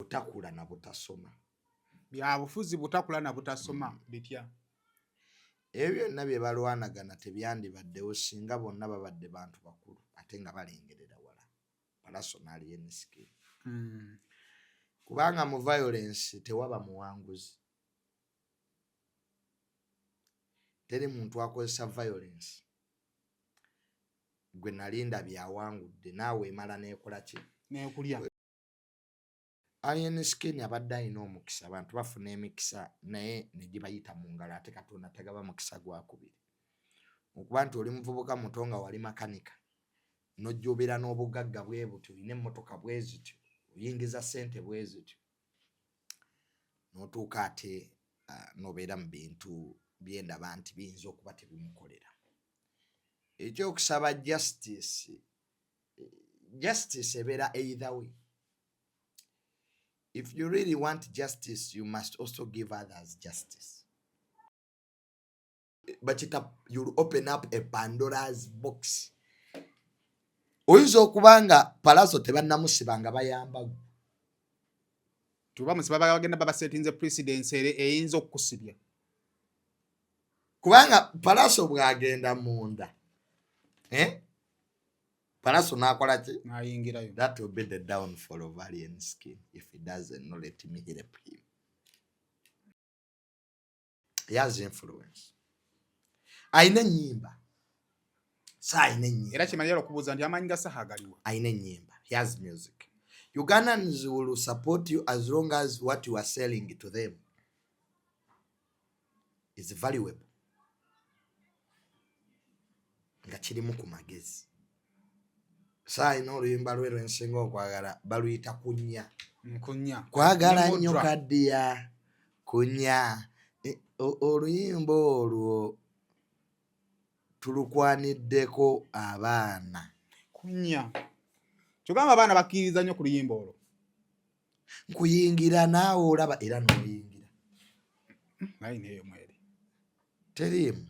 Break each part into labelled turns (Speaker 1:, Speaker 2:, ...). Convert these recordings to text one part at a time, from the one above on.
Speaker 1: Butakula na butasoma.
Speaker 2: Byabufuzi butakula na butasoma. Bitya?
Speaker 1: Ebyo byonna bye balwanagana tebyandibaddewo singa bonna babadde bantu bakulu ate nga balengerera wala. Pallaso ne Alien Skin. Kubanga mu violence tewaba muwanguzi. Teri muntu akozesa violence gwe nali ndabye awangudde, naawe emala n'ekola ki?
Speaker 2: N'ekulya.
Speaker 1: Alien Skin abadde alina omukisa, abantu bafuna emikisa naye ne gibayita mu ngalo, ate Katonda tagaba mukisa gwakubiri. Okuba nti oli muvubuka muto nga wali makanika, n'ojja obeera n'obugagga bwe butyo, olina emmotoka bwe zityo, oyingiza ssente bwe zityo, n'otuuka ate n'obeera mu bintu byendaba nti biyinza okuba tebimukolera. Ekyokusaba justice, justice ebeera either way. If you really want justice, you must also give others justice. Bakita, you'll open up a Pandora's box. Oyinza okuba nga Pallaso tebannamusiba nga bayamba.
Speaker 2: Tuba musiba bagenda babasetinze precedence ere eyinza okukusibya.
Speaker 1: Kubanga Pallaso bw'agenda munda, Pallaso n'akola ki?
Speaker 2: N'ayingirayo.
Speaker 1: That will be the downfall of Alien Skin if he doesn't know, let me help him. He has influence. Ayina ennyimba. Sa ayina ennyimba.
Speaker 2: Era kimalira okubuuza nti amaanyi ga Saha galiwa?
Speaker 1: Ayina ennyimba. He has music. Ugandans will support you as long as what you are selling to them is valuable. Nga kirimu ku magezi. Sa ayina oluyimba lwe lwensinga okwagala, baluyita Kunya.
Speaker 2: Kunya.
Speaker 1: Kwagala nnyo kaddiya kunya. Oluyimba olwo tulukwaniddeko abaana.
Speaker 2: Kunya. Kyogamba abaana bakkiririza nnyo ku luyimba olwo.
Speaker 1: Nkuyingira naawe olaba era n'oyingira.
Speaker 2: Naye neeyo mweri.
Speaker 1: Teriimu.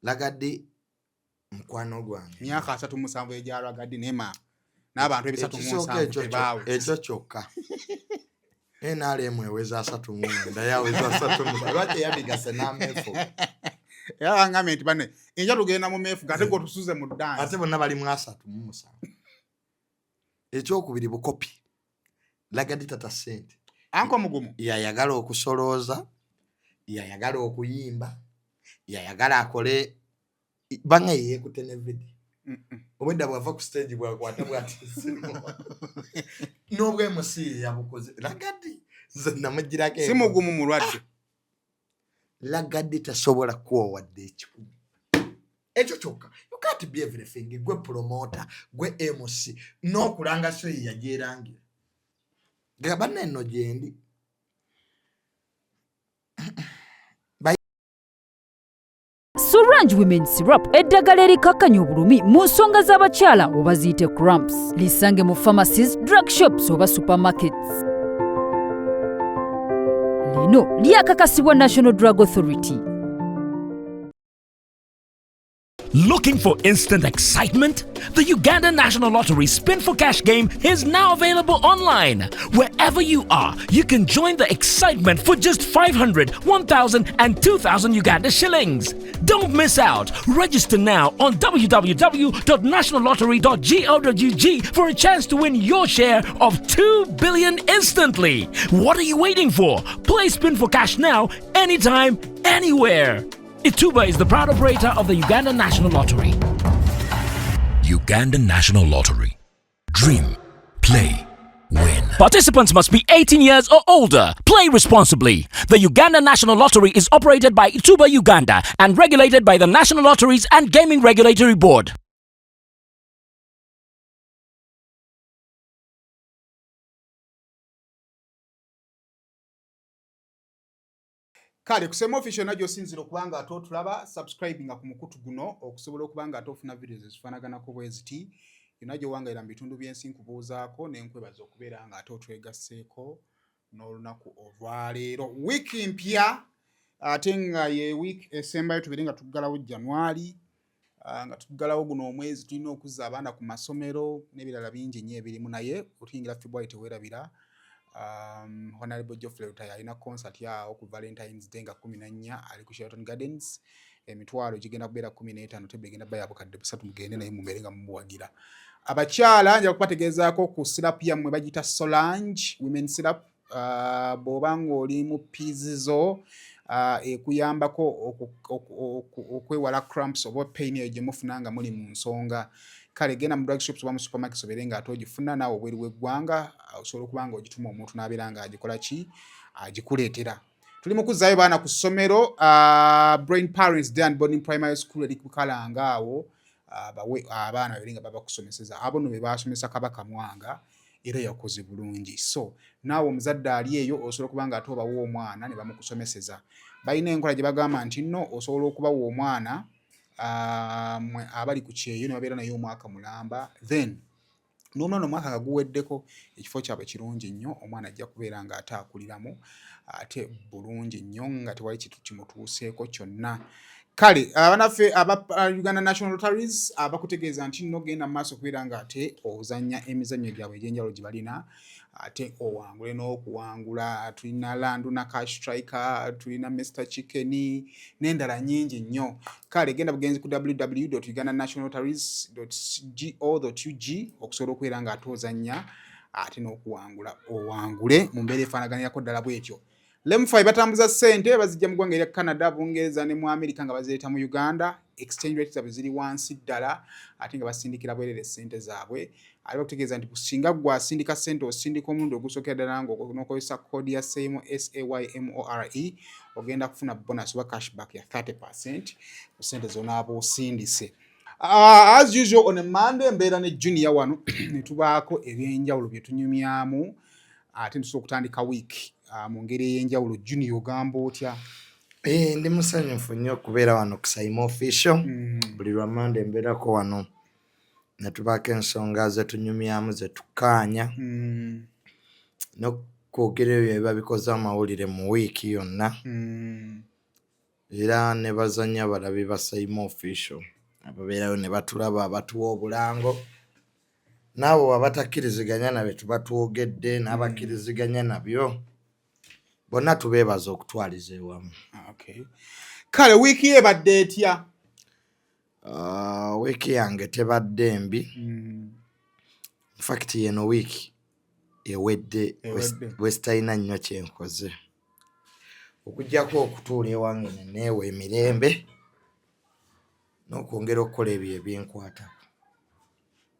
Speaker 1: Lagaddi mukwano gwange.
Speaker 2: Myaka 37 egya Lagaddi nema n'abantu ebisatu mu nsanvu tebaawe.
Speaker 1: Ekyo kyokka. NRM eweza 39, yaweza 37. Lwaki yabigase n'ameefu?
Speaker 2: Era bangambye nti banne enja tugenda mu meefu ate gwe otusuze mu ddansi.
Speaker 1: Ate bonna bali mu 37. Ekyokubiri bukopi. Lagaddi tata ssente.
Speaker 2: Anko mugumu.
Speaker 1: Yayagala okusolooza, yayagala okuyimba, yayagala akole banga yeekute ne video. Obwedda bw'ava ku stage bw'akwata bw'ati n'obwemusi yabukoze. Lagaddi nze namugirako.
Speaker 2: Si mugumu mulwadde.
Speaker 1: Lagaddi tasobola kuwa wadde ekikumi. Ekyo kyokka. You can't be everything. Gwe promoter, gwe MC, n'okulanga so ye yagyerangira. Nga banna eno gyendi.
Speaker 3: Sorange Women Syrup, eddagala erikakkanya obulumi mu nsonga z'abakyala oba ziyite cramps. Lisange mu pharmacies, drug shops oba supermarkets. Lino lyakakasibwa National Drug Authority.
Speaker 4: Looking for instant excitement? The Uganda National Lottery Spin for Cash game is now available online. Wherever you are, you can join the excitement for just 500, 1,000 and 2,000 Uganda shillings. Don't miss out. Register now on www.nationallottery.go.ug for a chance to win your share of 2 billion instantly. What are you waiting for? Play Spin for Cash now, anytime, anywhere. Ituba is the proud operator of the Uganda National Lottery. Uganda National Lottery. Dream, play, win. Participants must be 18 years or older. Play responsibly. The Uganda National Lottery is operated by Ituba Uganda and regulated by the National Lotteries and Gaming Regulatory Board.
Speaker 2: Kale kusema official najjo osinzira okuba nga ate otulaba, subscribinga ku mukutu guno okusobola okuba nga ate ofuna videos ezifaanaganako bwe ziti. Yonna gy'owangalira mu bitundu by'ensi nkubuuzaako ne nkwebaza okubeera nga ate otwegasseeko n'olunaku olwaleero. Wiiki mpya ate nga ye wiiki esembayo tubeere nga tuggalawo January. Nga tuggalawo guno omwezi, tulina okuzza abaana ku masomero n'ebirala bingi nnyo ebirimu, naye otuyingira February teweerabira Honorable Geoffrey Lutaaya alina concert awo ku Valentines Day nga 14, ali ku Sheraton Gardens. Emitwalo gigenda kubeera 15, tebe egenda bba ya 3,000. Mugende naye mubeere nga mumuwagira. Abakyala, nja kubategeezaako ku syrup yammwe, bagiyita Solange Women Syrup. Bw'oba ng'oli mu periods zo, ekuyambako okwewala cramps oba pain eyo gye mufuna nga muli mu nsonga. Kale genda mu drug shops oba mu supermarkets obeere nga ate ogifuna. Naawe obweru w'eggwanga osobola okuba nga ogituma omuntu n'abeera nga agikola ki, agikuleetera. Tuli mu kuzzaayo baana ku ssomero. Brain Parents Day and Boarding Primary School eri Bukalanga awo. Bawe abaana babiri nga baba kusomeseza. Abo nno be basomesa Kabaka Mwanga, era yakoze bulungi. So naawe omuzadde ali eyo osobola okuba nga ate obawa omwana ne bamukusomeseza. Balina enkola gye bagamba nti nno osobola okubawa omwana, mwe abali ku kyeyo, ne babeera naye omwaka mulamba, then n'omwana omwaka nga guweddeko. Ekifo kyabwe kirungi nnyo, omwana ajja kubeera ng'ate akuliramu ate bulungi nnyo nga tewali kintu kimutuuseeko kyonna. Kale abanaffe aba Uganda National Lotteries abakutegeeza nti nno genda mu maaso okubeera ng'ate ozannya emizannyo gyabwe egy'enjawulo gye balina, ate owangule n'okuwangula. Tulina Landuna Cash Striker, tulina Mr Chicken n'endala nnyingi nnyo. Kale genda bugenzi ku www uganda national lotteries go ug okusobola okubeera ng'ate ozannya ate n'okuwangula, owangule mu mbeera efaanaganirako ddala bwetyo. Lemfi batambuza ssente, bazijja mu ggwanga erya Canada, Bungereza ne mu America nga bazireeta mu Uganda. Exchange rate zaabwe ziri wansi ddala, ate nga basindikira bwerere ssente zaabwe. Ate bakutegeeza nti singa gwe asindika ssente, osindika omulundi ogusookera ddala ng'onokozesa code ya Saymore, SAYMORE, ogenda kufuna bonus oba cashback ya 30% ku ssente z'onaaba osindise. As usual on a Monday, mbeera ne Junior wano ne tubaako ebyenjawulo bye tunyumyamu, ate ntusobola okutandika week mu ngeri ey'enjawulo. Junior, ogamba otya?
Speaker 1: Ndi musanyufu nnyo okubeera wano ku Saymore Official. Buli lwa Mande mbeerako wano ne tubaako ensonga ze tunyumyamu, ze tukkaanya, n'okwogera ebyo ebiba bikoze amawulire mu wiiki yonna. Era ne bazannya abalabi ba Saymore Official ababeerayo ne batulaba, abatuwa obulango, n'abo abatakkiriziganya nabyo tuba twogedde, n'abakkiriziganya nabyo, bonna tubeebaza okutwaliza ewamu.
Speaker 2: Okay. Kale wiiki ye ebadde etya?
Speaker 1: Wiiki yange tebadde mbi. Infact yeno wiiki ewedde
Speaker 2: Ewedde.
Speaker 1: wesitalina nnyo kyenkoze okuggyako okutuula ewange ne neewa emirembe n'okwongera okukola ebyo ebinkwatako.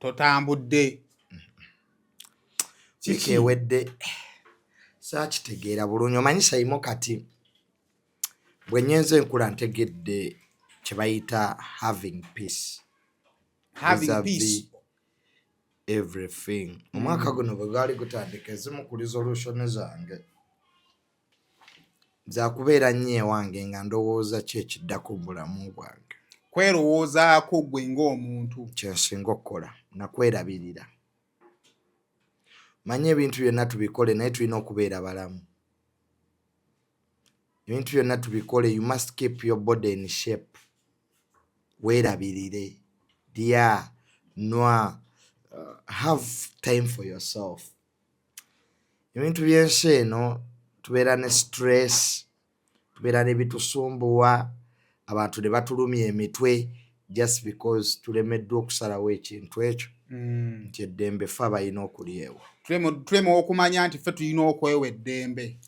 Speaker 2: Totambudde?
Speaker 1: Wiiki ewedde saakitegeera bulungi. Omanyi Saimo, kati bwe nyenze enkula ntegedde kye bayita having peace.
Speaker 2: Having
Speaker 1: Vis-a-vis
Speaker 2: peace.
Speaker 1: everything. Omwaka guno bwe gwali gutandika, ezimu ku resolution zange zakubeera nnyo ewange nga ndowooza ki ekiddako mu bulamu bwange.
Speaker 2: Kwerowoozaako gwe ng'omuntu.
Speaker 1: Kyensinga okukola nakwerabirira. Manyi ebintu byonna tubikole, naye tulina okubeera balamu. Ebintu byonna tubikole, you must keep your body in shape. Weerabirire, lya, nwa, have time for yourself. Ebintu by'ensi eno, tubeera ne stress, tubeera ne bitusumbuwa, abantu ne batulumya emitwe just because tulemeddwa okusalawo ekintu ekyo nti eddembe ffe abalina okulyewa.
Speaker 2: Tulema okumanya nti ffe tulina okwewa eddembe.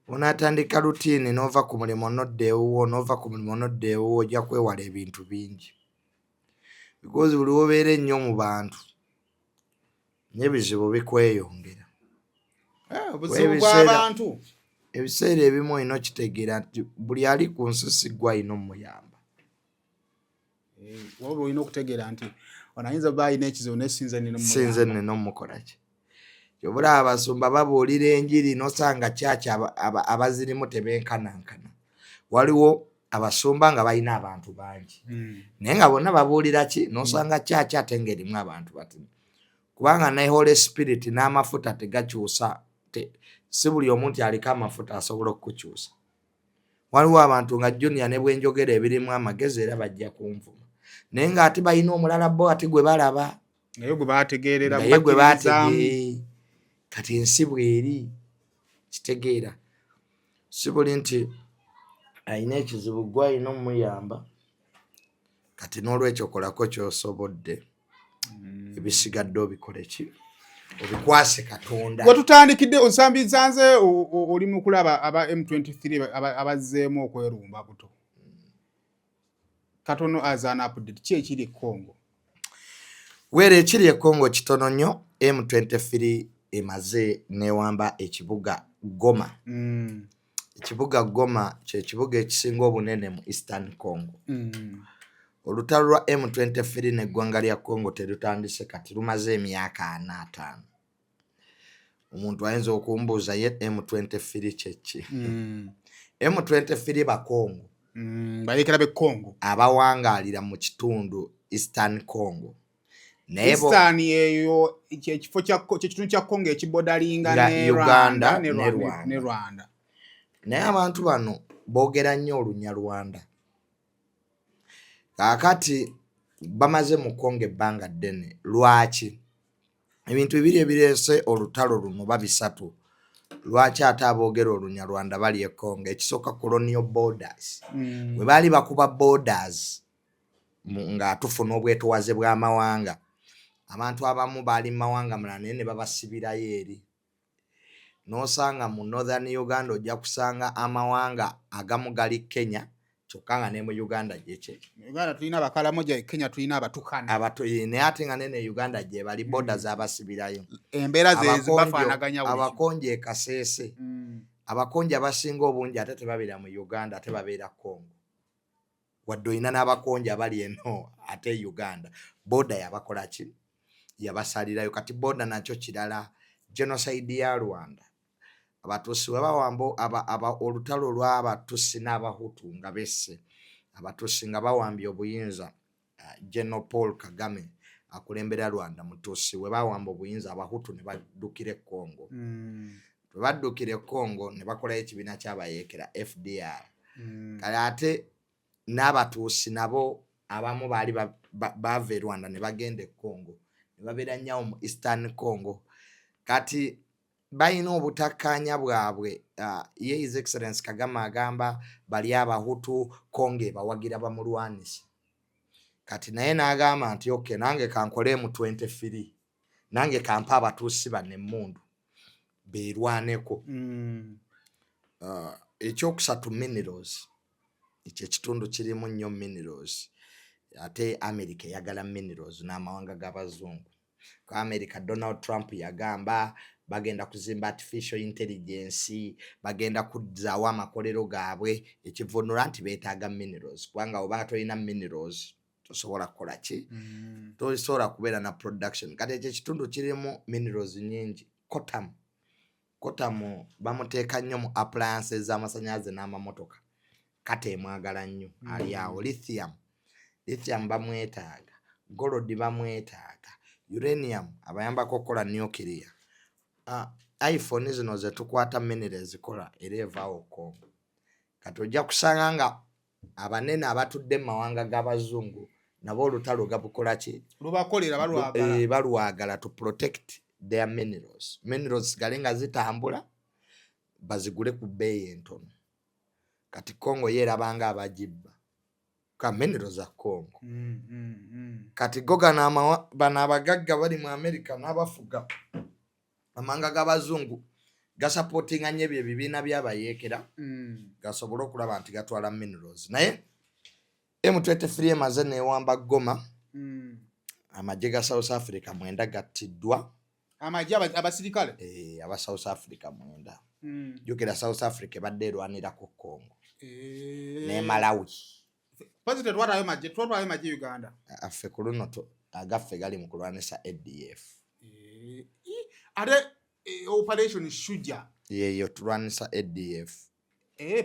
Speaker 1: Onaatandika routine n'ova ku mulimu n'odda ewuwo, n'ova ku mulimu n'odda ewuwo, ojja kwewala ebintu bingi, because buli wobeera ennyo mu bantu n'ebizibu bikweyongera.
Speaker 2: Obuzibu bw'abantu.
Speaker 1: Ebiseera ebimu olina okitegeera nti buli ali ku nsi si ggwe alina omuyamba.
Speaker 2: Wabula olina okutegeera nti ono ayinza oba alina ekizibu, naye sinze nina.
Speaker 1: Sinze nina omukola ki. Kyobulaba abasumba babuulira enjiri nosanga kyaki abazirimu tebenkanankana. Waliwo abasumba nga balina abantu bangi, naye nga bonna babuulira ki, nosanga kyaki ate ngaerimu abantu batono, kubanga ne Holy Spirit n'amafuta tegakyusa. Si buli omuntu aliko amafuta asobola okukukyusa. Waliwo abantu nga Junior ne bwenjogera ebirimu amagezi era bajja kunvuma. Naye ng'ate balina omulala bo ate gwe balaba
Speaker 2: naye gwe bategeerera,
Speaker 1: naye gwe
Speaker 2: bakkiririzaamu.
Speaker 1: Bategeere kati ensi bweri, kitegeera si buli nti alina ekizibu gwe alina omuyamba. Kati n'olwekyo kolako kyosobodde, ebisigadde obikole ki? Obikwase Katonda.
Speaker 2: Wetutandikidde onsambiza nze oli mu kulaba aba M23 abazzeemu okwerumba buto katono. As an update, ki ekiri e Congo?
Speaker 1: Weera ekiri e Congo kitono nnyo. M23 emaze newamba ekibuga Goma. Ekibuga Goma kyekibuga ekisinga obunene mu Eastern Congo. Olutalo lwa M23 neggwanga lya Congo terutandise kati, lumaze emyaka 45. Omuntu ayinza okumbuuza, ye M23 kyeki? M23 Bakongo.
Speaker 2: Bayekera b'e Congo.
Speaker 1: Abawangaalira mu kitundu Eastern Congo, naye
Speaker 2: Eastern eyo kyekifo kyekitundu kya Congo ekibordering'a
Speaker 1: Nga
Speaker 2: ne
Speaker 1: Uganda
Speaker 2: Rwanda ne
Speaker 1: ne Rwanda.
Speaker 2: Ne Rwanda.
Speaker 1: Naye abantu bano boogera nnyo Olunyarwanda. Kaakati bamaze mu Congo ebbanga ddene. Lwaki ebintu bibiri ebireese olutalo luno ba bisatu? Lwaki ate aboogera Olunyarwanda bali e Congo? Ekisooka, colonial borders. Bwe baali bakuba borders nga tufuna obwetowaze bw'amawanga, abantu abamu baali mu mawanga malala naye ne babasibirayo eri. N'osanga mu Northern Uganda ojja kusanga amawanga agamu gali Kenya, kyokka nga ne mu Uganda gyeki.
Speaker 2: Uganda tulina Abakalamoja, e Kenya tulina Abatukana.
Speaker 1: Naye ate nga nene Uganda gye bali, border zabasibirayo.
Speaker 2: Embeera zebafaanaganya.
Speaker 1: Abakonjo e Kaseese, abakonjo abasinga obungi ate tebabeera mu Uganda, ate babeera Congo. Wadde olina n'abakonjo abali eno ate Uganda, border yabakola ki? Yabasalirayo. Kati border nakyo kirala. Genocide ya Rwanda, Abatusi bwe bawamba, olutalo lw'Abatusi n'Abahutu nga besse Abatusi nga bawambye obuyinza, General Paul Kagame akulembera Rwanda Mutusi, bwe bawamba obuyinza Abahutu ne baddukira e Congo. Bwe baddukira e Congo ne bakolayo ekibiina ky'abayeekera FDR. Kale ate n'Abatuusi nabo abamu baali baava e Rwanda ne bagenda e Congo ne babeera nnyawo mu Eastern Congo. Kati balina obutakkaanya bwabwe. Ye His Excellence Kagame agamba bali Abahutu Congo ebawagira bamulwanise. Kati naye n'agamba nti okay, nange kankole M23, nange kampe Abatuusi bano emmundu beerwaneko. Ekyokusatu, minerals. Ekyo ekitundu kirimu nnyo minerals, ate America eyagala minerals n'amawanga g'abazungu. Ku America, Donald Trump yagamba bagenda kuzimba artificial intelligence, bagenda kuzzaawo amakolero gaabwe, ekivunula nti beetaaga minerals, kubanga obanga tolina minerals tosobola kukola ki? Tosobola kubeera na production. Kati ekyo ekitundu kirimu minerals nyingi. Coltan, coltan bamuteeka nnyo mu appliances z'amasanyalaze n'amamotoka, kati emwagala nnyo. Ali awo. Lithium, lithium bamwetaaga, gold bamwetaaga, uranium abayambako okukola nuclear. iPhone zino zetukwata mineral ezikola era evaawo Congo. Kati ojja kusanga nga abanene abatudde mu mawanga g'abazungu nabo olutalo gabukola ki?
Speaker 2: Lubakolera, balwagala.
Speaker 1: Balwagala to protect their minerals, minerals sigale nga zitambula, bazigule ku bbeeyi entono. Kati Congo ye erabanga abagibba ka minerals za Congo. Kati go gano bano abagagga bali mu America n'abafuga amawanga g'abazungu gasupportinga nnyo ebyo ebibiina by'abayeekera gasobole okulaba nti gatwala minerals. Naye M23 emaze newamba Goma. Amagye ga South Africa 9 gattiddwa.
Speaker 2: Amagye abasirikale?
Speaker 1: Aba South Africa 9. Jjukira South Africa ebadde erwanirako Congo ne Malawi.
Speaker 2: Pozi tetwatayo magye, twatwayo magye Uganda?
Speaker 1: Affe ku luno agaffe gali mu kulwanisa ADF.
Speaker 2: Ate Operation Shuja?
Speaker 1: Yeyo tulwanisa ADF.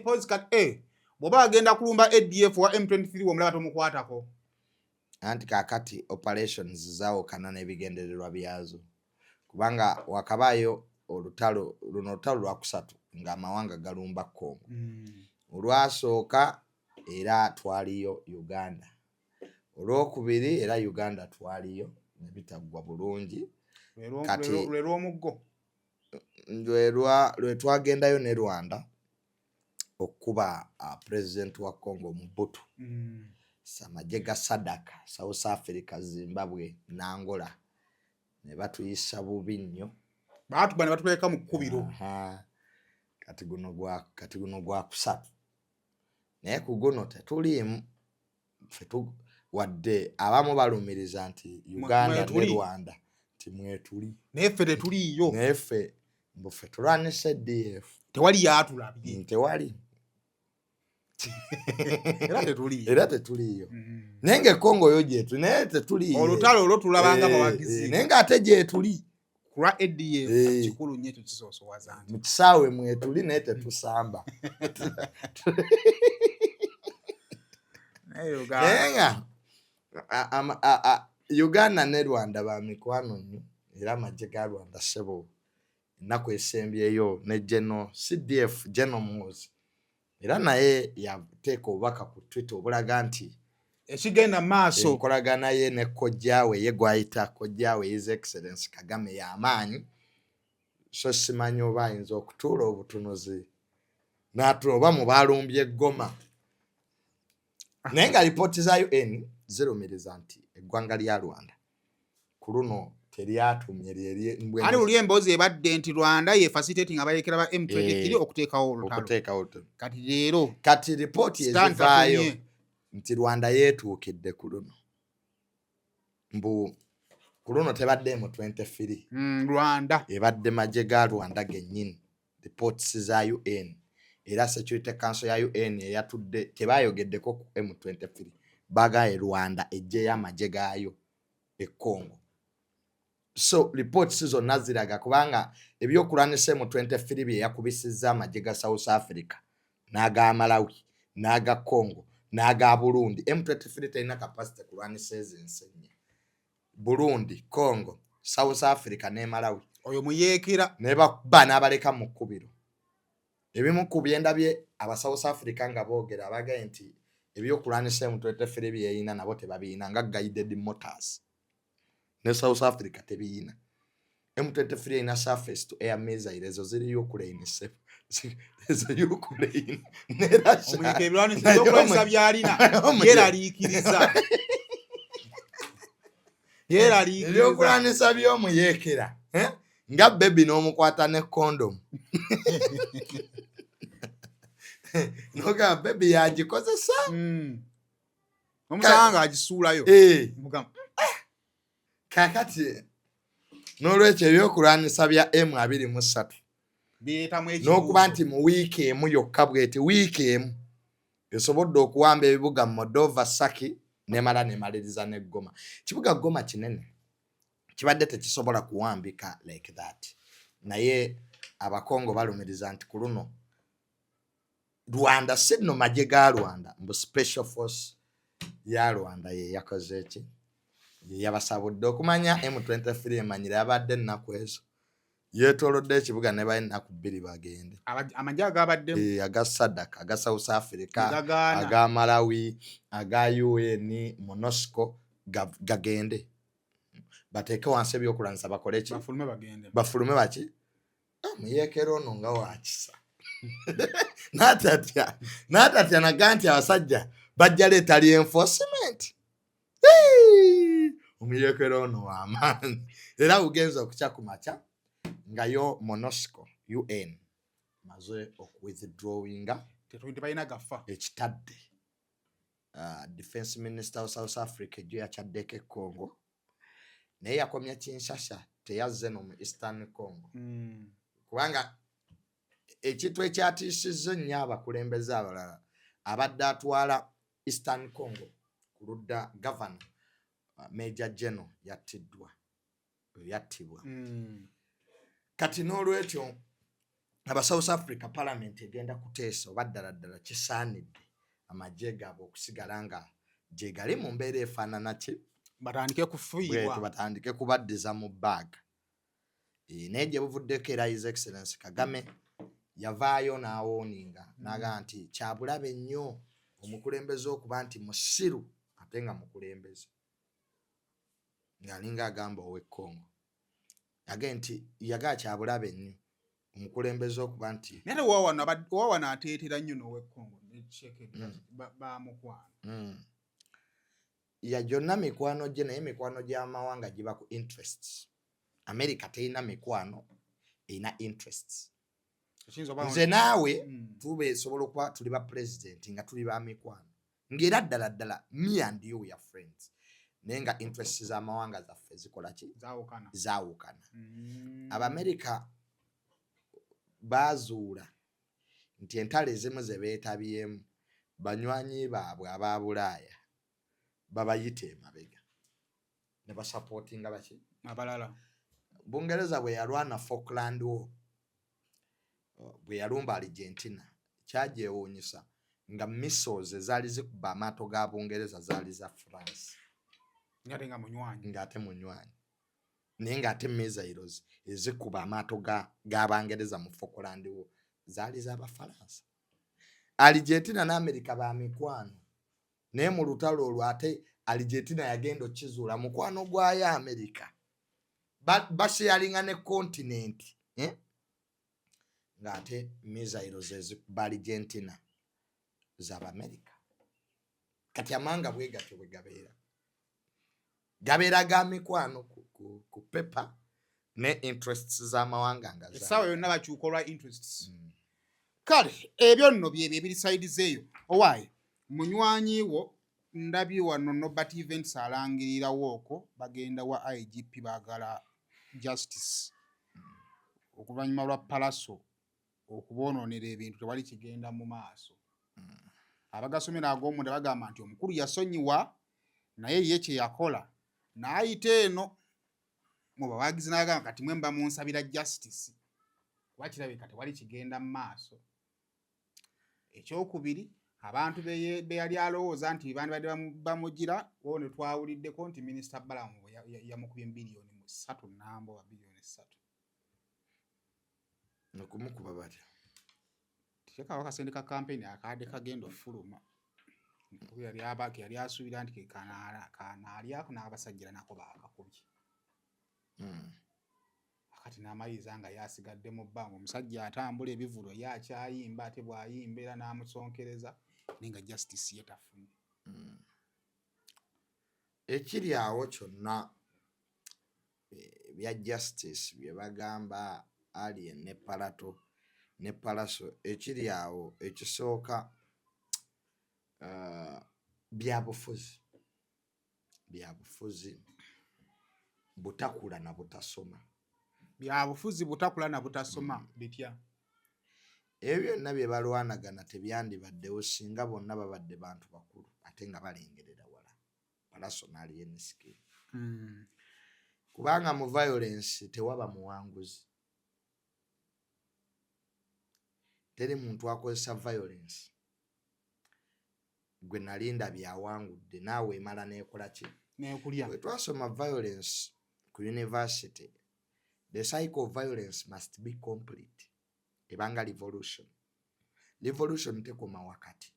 Speaker 2: Pozi kati bw'oba agenda kulumba ADF wa M23 womulaba tomukwatako?
Speaker 1: Anti kaakati operations zaawukana n'ebigendererwa byazo, kubanga wakabaayo olutalo luno, olutalo lwakusatu ng'amawanga galumba Congo. Olwasooka era twaliyo Uganda. Olwokubiri era Uganda twaliyo ne bitaggwa bulungi. Kati
Speaker 2: lwe lw'omuggo
Speaker 1: lwe twagendayo ne Rwanda okukuba pulezidenti wa Congo Mobutu. Amagye ga SADC, South Africa, Zimbabwe n'Angola ne batuyisa bubi nnyo.
Speaker 2: Baatuba ne batuleka mu kkubiro.
Speaker 1: Kati guno gwa kusatu, naye ku guno tetuliimu ffe, wadde abamu balumiriza nti Uganda ne Rwanda nti mwetuli.
Speaker 2: Naye ffe tetuliiyo.
Speaker 1: Naye ffe mbu ffe tulwanisa ADF.
Speaker 2: Tewali yatulabye.
Speaker 1: Tewali.
Speaker 2: Era tetuliiyo.
Speaker 1: Era tetuliiyo. Naye nga ekongo yo gyetuli, naye tetuliiyo.
Speaker 2: Olutalo olwo tulabanga bawagizi.
Speaker 1: Naye ng'ate gyetuli.
Speaker 2: Kulwa ADF kikulu nnyo ekyo, kisoosowaza
Speaker 1: nti mu kisaawe mwetuli naye tetusamba. Naye nga Uganda ne Rwanda ba mikwano nnyo, era amagye ga Rwanda ssebo ennaku esembyeyo ne General CDF General Muhoozi era naye yateeka obubaka ku Twitter obulaga nti
Speaker 2: ekigenda maaso
Speaker 1: enkolagana ye ne kojjaawe ye gwayita kojjaawe His Excellence Kagame y'amaanyi. So simanyi oba ayinza okutuula obutunuzi n'atula oba mu baalumbye Goma, naye nga lipooti za UN zirumiriza nti eggwanga lya Rwanda ku luno teryatumye.
Speaker 2: Ali luli emboozi ebadde nti Rwanda ye facilitating abayekera ba M23 okuteekawo olutalo.
Speaker 1: Okuteekawo olutalo.
Speaker 2: Kati leero
Speaker 1: kati lipooti ezivaayo nti Rwanda yeetuukidde ku luno, mbu ku luno tebadde M23.
Speaker 2: Rwanda.
Speaker 1: Ebadde magye ga Rwanda gennyini, reports za UN. Era Security Council ya UN eyatudde tebayogeddeko ku M23, bagaye Rwanda ejjeyo amagye gaayo e Congo. So reports zonna ziraga kubanga ebyokulwanisa M23 bye yakubisizza amagye ga South Africa n'aga Malawi n'aga Congo n'aga Burundi. M23 terina capacity kulwanisa ezo ensi ennya: Burundi, Congo, South Africa ne Malawi.
Speaker 2: Oyo muyeekera.
Speaker 1: Ne bakuba n'abaleka mu kkubiro. Ebimu ku byendabye aba South Africa nga boogera, abagaye nti ebyokulwanisa M23 byeyina nabo tebabiyina, nga guided mortars ne South Africa tebiyina. M23 erina surface to air missile, ezo ziri Ukraine, ezo Ukraine ne Russia.
Speaker 2: Omuyeka ebyokulwanisa byalina yeraliikiriza, yeraliikiriza.
Speaker 1: Ebyokulwanisa by'omuyeekera, eh? Nga baby n'omukwata ne kondomu nogamba baby yagikozesa.
Speaker 2: Omusanga nga agisuulayo.
Speaker 1: Kakati n'olwekyo ebyokulwanisa bya M23 n'okuba nti mu wiiki emu yokka bweti, wiiki emu esobodde okuwamba ebibuga Moldova, Saki, nemala nemaliriza ne Goma. Kibuga Goma kinene, kibadde tekisobola kuwambika like that, naye Abakongo balumiriza nti ku luno Rwanda, si nno magye ga Rwanda, mbu special force ya Rwanda ye yakoze eki, yeyabasabudde. Okumanya M23 emanyire abadde ennaku ezo yeetoolodde ekibuga ne bawa ennaku 2 bagende.
Speaker 2: Amagye agabaddemu.
Speaker 1: Aga SADC, aga South Africa, aga Malawi, aga UN, MONUSCO, gagende bateeke wansi ebyokulwanisa, bakole ki? Bafulume baki. Muyeekera ono nga wakisa, n'atatya n'atatya naga nti abasajja bajja leeta reinforcement. Omuyeekera ono w'amaanyi. Era bugenza okukya ku makya nga yo MONUSCO, UN maze okuwithdrawinga.
Speaker 2: Tebalina gafa.
Speaker 1: Ekitadde defense minister wa South Africa ejjo yakyaddeko e Congo, naye yakomya Kinshasa, teyazze no mu Eastern Congo. Kubanga ekintu ekyatiisizza ennyo abakulembeze abalala, abadde atwala Eastern Congo ku ludda gavana, Major General yattiddwa, yattibwa. Kati n'olwekyo aba South Africa parliament egenda kuteesa oba ddala ddala kisaanidde amagye gaabwe okusigala nga gye gali mu mbeera efaanana ki.
Speaker 2: Batandike kufuuyibwa.
Speaker 1: Batandike kubaddiza mu baaga. Naye gye buvuddeko era His Excellence Kagame yavaayo n'awarninga n'agamba nti kyabulabe nnyo omukulembeze okuba nti musiru ate. Ate nga mukulembeze ng'alinga agamba ow'e Congo age nti yagaa kyabulabe nnyo omukulembeze okuba nti
Speaker 2: Naye ate owawano ateetera nnyo n'ow'e Congo ne Tshisekedi bamukwano.
Speaker 1: Ya, gyonna mikwano gye, naye mikwano gy'amawanga giba ku interests. America terina mikwano, erina interests.
Speaker 2: Ekiyinza oba
Speaker 1: Nze naawe tuba esobola okuba tuli ba president nga tuli ba mikwano, ng'era ddala ddala me and you, we are friends, naye nga interests z'amawanga zaffe zikola ki?
Speaker 2: Zaawukana.
Speaker 1: Zaawukana. Abamerika baazuula nti entalo ezimu ze beetabyemu, banywanyi baabwe aba Bulaaya babayita emabega ne basupportinga baki?
Speaker 2: Abalala.
Speaker 1: Bungereza bwe yalwana Falkland War, bwe yalumba Argentina, kyagyewuunyisa nga missiles ezaali zikuba amaato ga Bungereza zaali za France.
Speaker 2: Ngate nga munywanyi.
Speaker 1: Ng'ate munywanyi, naye ng'ate missiles ezikuba amaato g'Abangereza mu Falkland War zaali z'Abafalansa. Argentina ne America ba mikwano, naye mu lutalo olwo ate Argentina yagenda okukizuula mukwano gwayo America basharinga ne continent, eh? Ng'ate missiles ezikuba Argentina z'Abamerika. Kati amawanga bwe gatyo bwe gabeera, gabeera ga mikwano ku paper, ne interests z'amawanga nga
Speaker 2: essaawa yonna bakyuka olwa interests. Kale ebyo nno byebyo ebiri side zeeyo. Owaaye munywanyi wo ndabye wano Nobert Events alangirirawo okwo bagenda wa IGP, baagala justice oluvannyuma lwa Palaso okuboonoonera ebintu, tewali kigenda mu maaso. Abagasomera ag'omunda bagamba nti omukulu yasonyiwa, naye ye kye yakola n'ayita eno mu bawagizi n'agamba kati mwe mba munsabira justice kuba kirabika tewali kigenda mu maaso. Ekyokubiri, abantu be yali alowooza nti bandibadde bamugira wo ne twawuliddeko nti Minisita Balamu yamukubye biliyoni 3 namba oba biliyoni 3.
Speaker 1: Okumukuba batya?
Speaker 2: Tekekawo akasente ka kampeyini akadde kagenda ofuluma, yali asuubira nti ke kanaalyako n'abasajja nako baakakubye. Akati n'amaliriza nga ye asigadde mu bbanga, omusajja atambula ebivulu, ye akyayimba, ate bw'ayimba era n'amusonkereza, naye nga justice ye tafunye.
Speaker 1: Ekiri awo kyonna bya justice bye bagamba Alien ne Palato ne Palaso, ekiri awo ekisooka byabufuzi, byabufuzi butakula na butasoma.
Speaker 2: Byabufuzi butakula na butasoma bitya?
Speaker 1: Ebyo byonna bye balwanagana tebyandibaddewo singa bonna babadde bantu bakulu ate nga balengerera wala, Palaso ne Alien Skin, kubanga mu violence tewaba muwanguzi. Teri muntu akozesa violence gwe nali ndabye awangudde. Naawe emala neekola ki?
Speaker 2: Nekulya.
Speaker 1: Bwe twasoma violence ku university, the cycle of violence must be complete. Ebanga revolution, revolution tekoma wakati.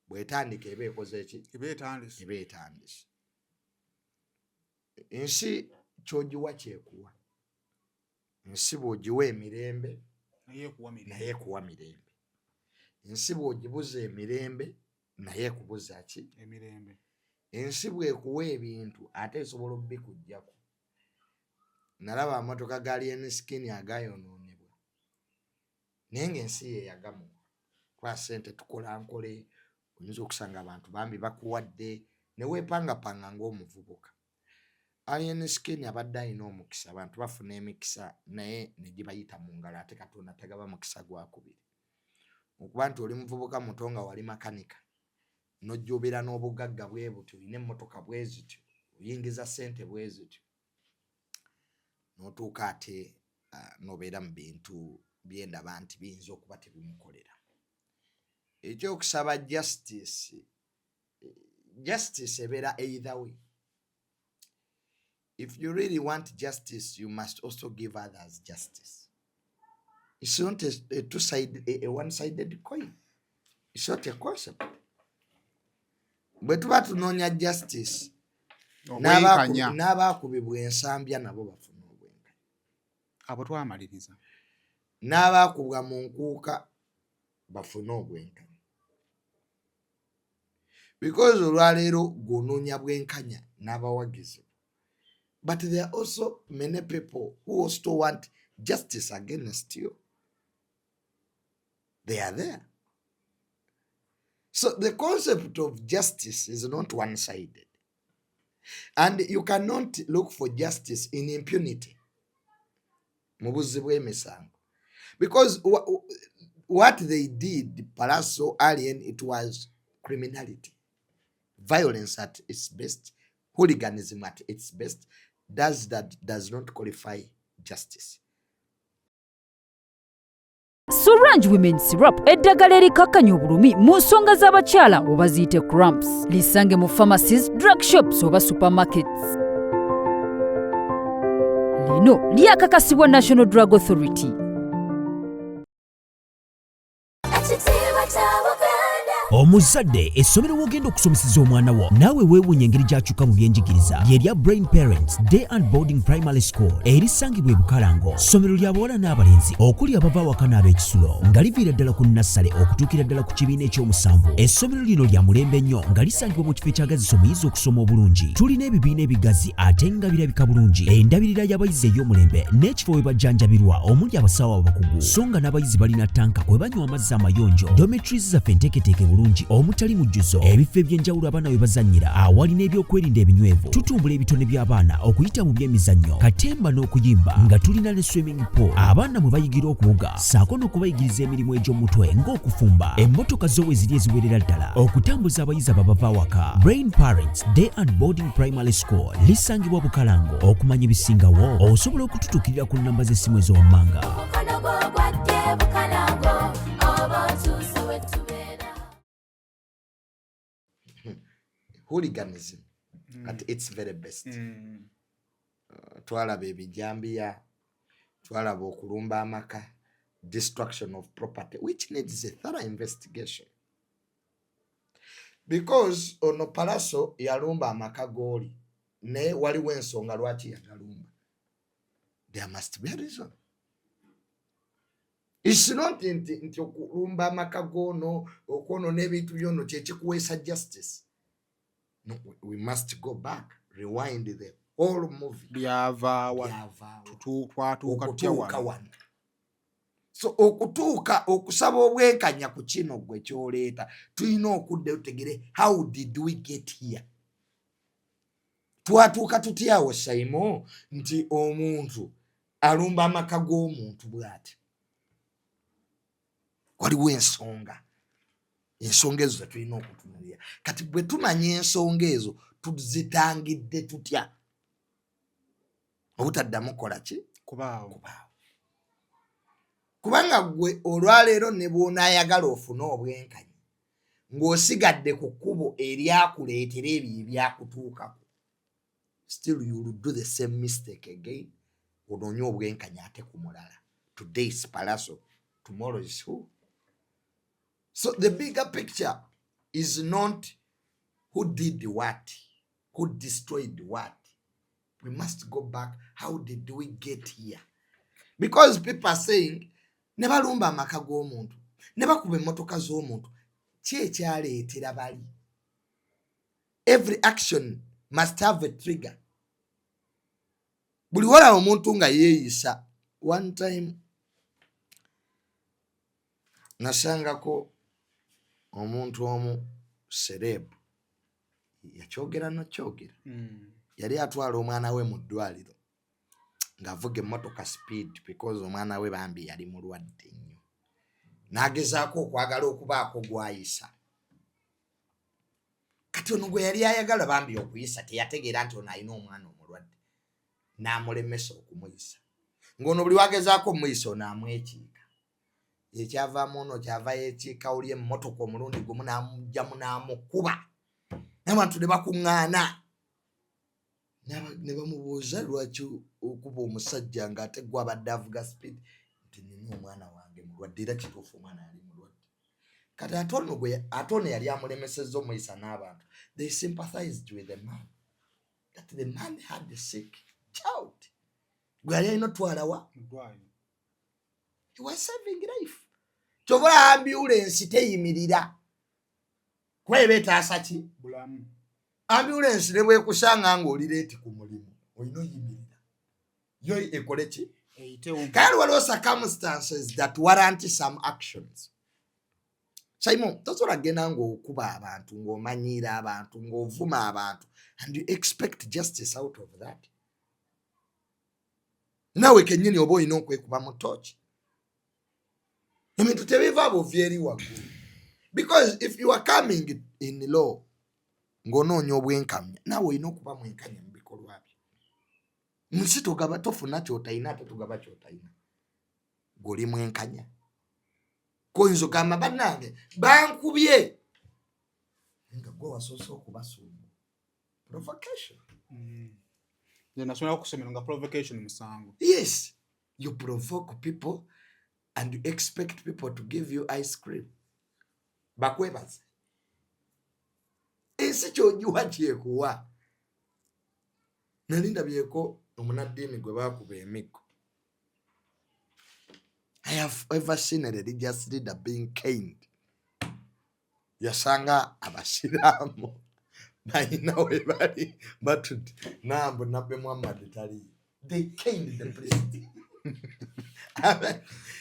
Speaker 1: Bwetandika eba ekoze ki?
Speaker 2: Eba etandise.
Speaker 1: Eba etandise. Ensi kyogiwa kyekuwa. Ensi bw'ogiwa emirembe,
Speaker 2: naye ekuwa mirembe.
Speaker 1: Naye ekuwa mirembe. Ensi bw'ogibuza emirembe, naye ekubuza ki?
Speaker 2: Emirembe.
Speaker 1: Ensi bw'ekuwa ebintu, ate esobola obikuggyako. Nalaba amamotoka ga Alien Skin agayonoonebwa, naye ng'ensi ye yagamuwa, kuba sente tukola nkole. Oyinza okusanga abantu bambi bakuwadde ne weepangapanga ng'omuvubuka. Alien Skin abadde alina omukisa. Abantu bafuna emikisa, naye ne gibayita mu ngalo, ate Katonda tagaba mukisa gwakubiri. Okuba nti oli muvubuka muto nga wali makanika, n'ojja obeera n'obugagga bwe butyo, olina emmotoka bwe zityo, oyingiza ssente bwe zityo, n'otuuka ate n'obeera mu bintu byendaba nti biyinza okuba tebimukolera. Ekyokusaba justice, justice ebeera either way. If you really want justice, you must also give others justice. It's not a two-sided, a one-sided coin. It's not a concept. Bwe tuba tunoonya justice,
Speaker 2: Obwenkanya.
Speaker 1: n'abaakubibwa ensambya nabo bafuna obwenkanya.
Speaker 2: Abo twamaliriza.
Speaker 1: N'abaakubwa mu nkuuka bafune obwenkanya, because olwaleero gw'onoonya bwenkanya n'abawagizi, but there are also many people who also want justice against you. They are there. So the concept of justice is not one-sided, and you cannot look for justice in impunity, mu buzzi bw'emisango, because what they did, Pallaso, Alien, it was criminality, violence at its best, hooliganism at its best. Does that does not qualify justice.
Speaker 3: Sorange Women Syrup, eddagala erikakkanya obulumi mu nsonga z'abakyala oba ziyite cramps, lisange mu pharmacies, drug shops oba supermarkets. Lino lyakakasibwa National Drug Authority.
Speaker 5: Ekitiibwa kya Buganda.
Speaker 6: Omuzadde, essomero w'ogenda okusomeseza omwana wo naawe weewuunya engeri gy'akyuka mu byenjigiriza lye lya Brain Parents Day and Boarding Primary School erisangibwa e Bukalango. Ssomero lya bawala n'abalenzi, okuli abava awaka n'ab'ekisulo, nga liviira ddala ku nassale okutuukira ddala ku kibiina ekyomusanvu. Essomero lino lya mulembe nnyo, nga lisangibwa mu kifo ekyagazisa omuyizi okusoma obulungi. Tulina ebibiina ebigazi ate nga birabika bulungi, endabirira y'abayizi ey'omulembe, n'ekifo we bajjanjabirwa omuli abasawo abakugu, so nga n'abayizi balina tanka kwe banywa amazzi amayonjo. Dormitories zaffe enteeketeeke bulungi, omutali mujjuzo, ebifo eby'enjawulo abaana we bazannyira, awali n'ebyokwerinda ebinywevu. Tutumbula ebitone by'abaana okuyita mu by'emizannyo, katemba n'okuyimba, nga tulina ne swimming pool abaana mwe bayigira okuwuga, ssaako n'okubayigiriza emirimu egy'omutwe ng'okufumba. Emmotoka zo we ziri eziwerera ddala okutambuza abayizi ababava awaka. Brain Parents Day and Boarding Primary School lisangibwa Bukalango. Okumanya ebisingawo, osobola okututuukirira ku nnamba z'essimu ezowammanga.
Speaker 5: Omukono gwo gwadde Bukalango, oba otuuse we tubeera.
Speaker 1: Hooliganism at its very best. Twalaba ebijambiya, twalaba okulumba amaka, destruction of property, which needs a thorough investigation, because ono Pallaso yalumba amaka gooli, naye waliwo ensonga lwaki yagalumba. There must be a reason. It's not nti okulumba amaka goono, okwonoona ebintu byono, kyekikuweesa justice. No, we must go back, rewind the whole movie.
Speaker 2: Byavaawa?
Speaker 1: Byavaawa?
Speaker 2: Twatuuka tutya
Speaker 1: Okutuuka
Speaker 2: wano?
Speaker 1: wano. So okutuuka okusaba obwenkanya ku kino gwe kyoleeta, tulina okuddayo tutegere, how did we get here? Twatuuka tutyawo, Saimo, nti omuntu alumba amaka g'omuntu bw'ati? Waliwo ensonga. Ensonga ezo zetulina okutunulira. Kati bwe tumanya ensonga ezo, tuzitangidde tutya obutaddamu kukola ki?
Speaker 2: Kubaawo.
Speaker 1: Kubaawo. Kubanga gwe olwaleero ne bw'onaayagala ofune obwenkanya ng'osigadde ku kkubo eryakuleetera ebyo ebyakutuukako, still you will do the same mistake again, onoonye obwenkanya ate ku mulala. Today is Pallaso, tomorrow is who? So the bigger picture is not who did what, who destroyed what. We must go back, how did we get here? Because people are saying ne balumba amaka g'omuntu, ne bakuba emmotoka z'omuntu, ki ekyaleetera bali? Every action must have a trigger. Buli walaba omuntu nga yeeyisa. One time nasangako omuntu omu celeb, yakyogera nokyogera. Yali atwala omwana we mu ddwaliro ng'avuga emmotoka speed, because omwana we bambi yali mulwadde nnyo, n'agezaako okwagala okubaako gw'ayisa. Kati ono gwe yali ayagala bambi okuyisa teyategeera nti ono alina omwana omulwadde, n'amulemesa okumuyisa, ng'ono buli wagezaako omuyisa, ono amwekiika. Ekyavaamu, ono kyava yekiika oli emmotoka omulundi gumu, n'amugjamu n'amukuba, n'abantu ne bakuŋŋaana ne bamubuuza, "Lwaki okuba omusajja ng'ate gwe abadde avuga speed?" Nti, "Nina omwana wange mulwadde." Era kituufu, omwana yali mulwadde. Kati ate ono gwe, ate ono yali amulemesezza omuyisa n'abantu, they sympathized with the man, that the man had a sick child gwe yali alina otwalawa. He was saving life. Kyova ambulensi teyimirira kuba eba etaasa ki? Ambulensi ne bwekusanga ng'oli late ku mulimu, olina oyimirira yo ekole ki? Kale waliwo circumstances that warrant some actions. Simon, tosobola kugenda ng'okuba abantu, ng'omanyiira abantu, ng'ovuma abantu and you expect justice out of that. Naawe kennyini oba olina okwekuba mu tooki. Ebintu tebiva buvi eri waggulu, because if you are coming in law ng'onoonya obwenkamya, naawe olina okuba mwenkanya mu bikolwa byo. Nsi togaba, tofuna kyotalina, ate togaba kyotalina. Gweoli mwenkanya, koyinza ogamba bannange bankubye nga gwe wasoose okubasumba. Provocation.
Speaker 2: Nze nasomera ku ssomero nga provocation musango.
Speaker 1: Yes, you provoke people and you expect people to give you ice cream, bakwebaze. Ensi kyogiwa kyekuwa. Nali ndabyeko omunaddiini gwe bakuba emiggo. I have ever seen a religious leader being caned. Yasanga abasiraamu balina we bali batudde, nambu Nabbi Muhammad taliyo. They caned the priest.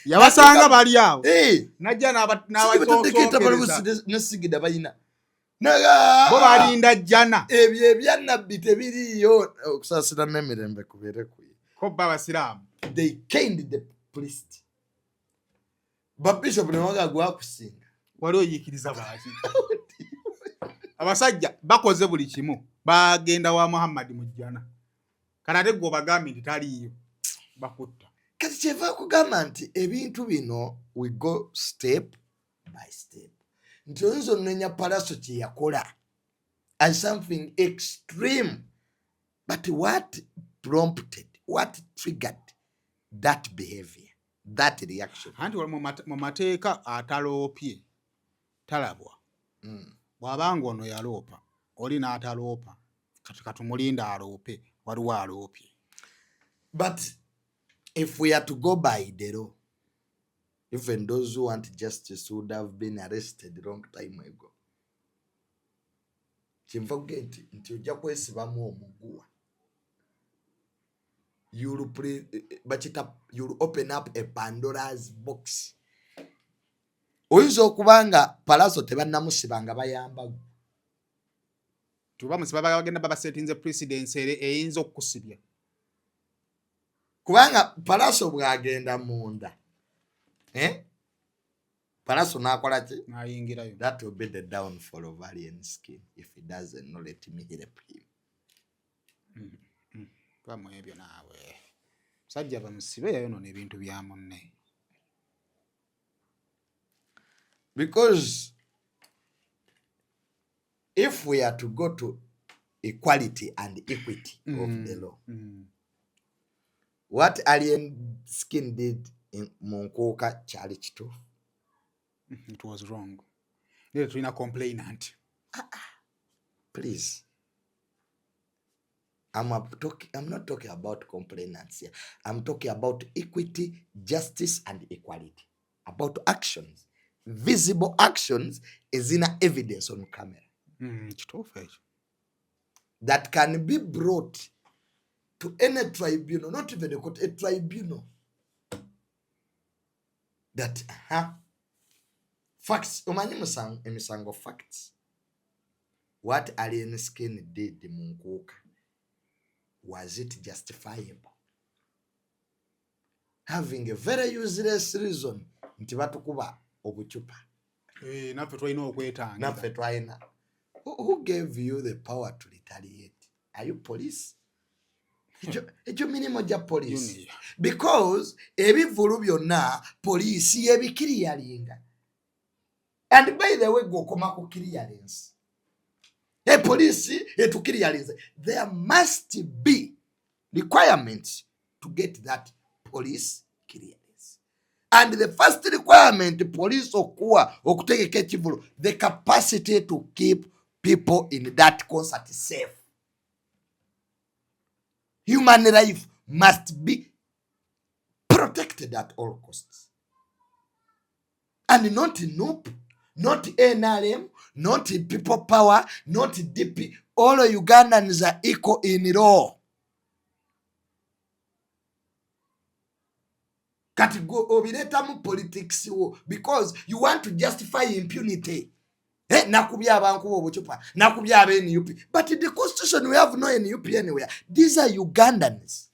Speaker 2: Yabasanga bali awo.
Speaker 1: Hey!
Speaker 2: Najja
Speaker 1: n'abasoosokereza
Speaker 2: n'abasoosokereza.
Speaker 1: Nesigida balina
Speaker 2: Bo balinda jjana.
Speaker 1: Ebyo ebyannabbi tebiriiyo, okusaasira n'emirembe kubeere kuye.
Speaker 2: Ko bo abasiraamu.
Speaker 1: They caned the priest. Babishop ne baga gwakusinga.
Speaker 2: Wali oyiikiriza baaki? Abasajja bakoze buli kimu, bagenda wa Muhammadi mu jjana, kati ate gwe obagambye nti taliiyo, bakutta.
Speaker 1: Kati kyeva kugamba nti ebintu bino we go step by step, nti oyinza onenya Palaso kye yakola as something extreme, but what prompted, what triggered that behavior, that reaction?
Speaker 2: Anti mu mateeka ataloopye talabwa. Bw'abanga ono yaloopa, oli n'ataloopa, kati katumulinda aloope, waliwo aloopye.
Speaker 1: But if we are to go by the law, even those who want justice would have been arrested long time ago. Kyenva kuge nti ojja kwesibamu omuguwa. You'll bakita, you'll open up a Pandora's box. Oyinza okuba nga Palaso tebannamusiba nga bayamba.
Speaker 2: Tuba musiba bagenda babasetinze precedence ere eyinza okukusibya.
Speaker 1: Kubanga Palaso bw'agenda munda, eh? Palaso n'akola ki?
Speaker 2: N'ayingirayo.
Speaker 1: That will be the downfall of Alien Skin if he doesn't know, let me help him.
Speaker 2: Bamu ebyo naawe. Musajja bamusibe, yayonoona ebintu bya munne.
Speaker 1: Because if we are to go to equality and equity of the law, what Alien Skin did in mu Nkuuka kyali kituufu?
Speaker 2: It was wrong. Naye tulina complainant.
Speaker 1: Please, I'm not talking about complainants here. I'm talking about equity, justice and equality, about actions, visible actions ezina evidence on camera
Speaker 2: Kituufu ekyo.
Speaker 1: That can be brought to any tribunal, not even a court, a tribunal. That facts, omanyi emisango facts. What Alien Skin did mu Nkuuka, was it justifiable? Having a very useless reason nti batukuba obucupa.
Speaker 2: Eh, naffe tulina okwetangira.
Speaker 1: Naffe twalina. Who gave you the power to retaliate? Are you police? Ekyo mirimu gya police?
Speaker 2: Junior.
Speaker 1: Because ebivulu byonna poliisi yebiclearinga, and by the way, gweokoma ku clearance, e poliisi etuclearinze. There must be requirements to get that police clearance. And the first requirement police okuwa okutegeka ekivulu, the capacity to keep people in that concert safe. Human life must be protected at all costs. And not NUP, not NRM, not People Power, not DP. All Ugandans are equal in law. Kati gwe obireetamu politics wo because you want to justify impunity. Eh, nakubye abankuba obucupa, nakubye aba NUP, but the constitution, we have no NUP anywhere. These are Ugandans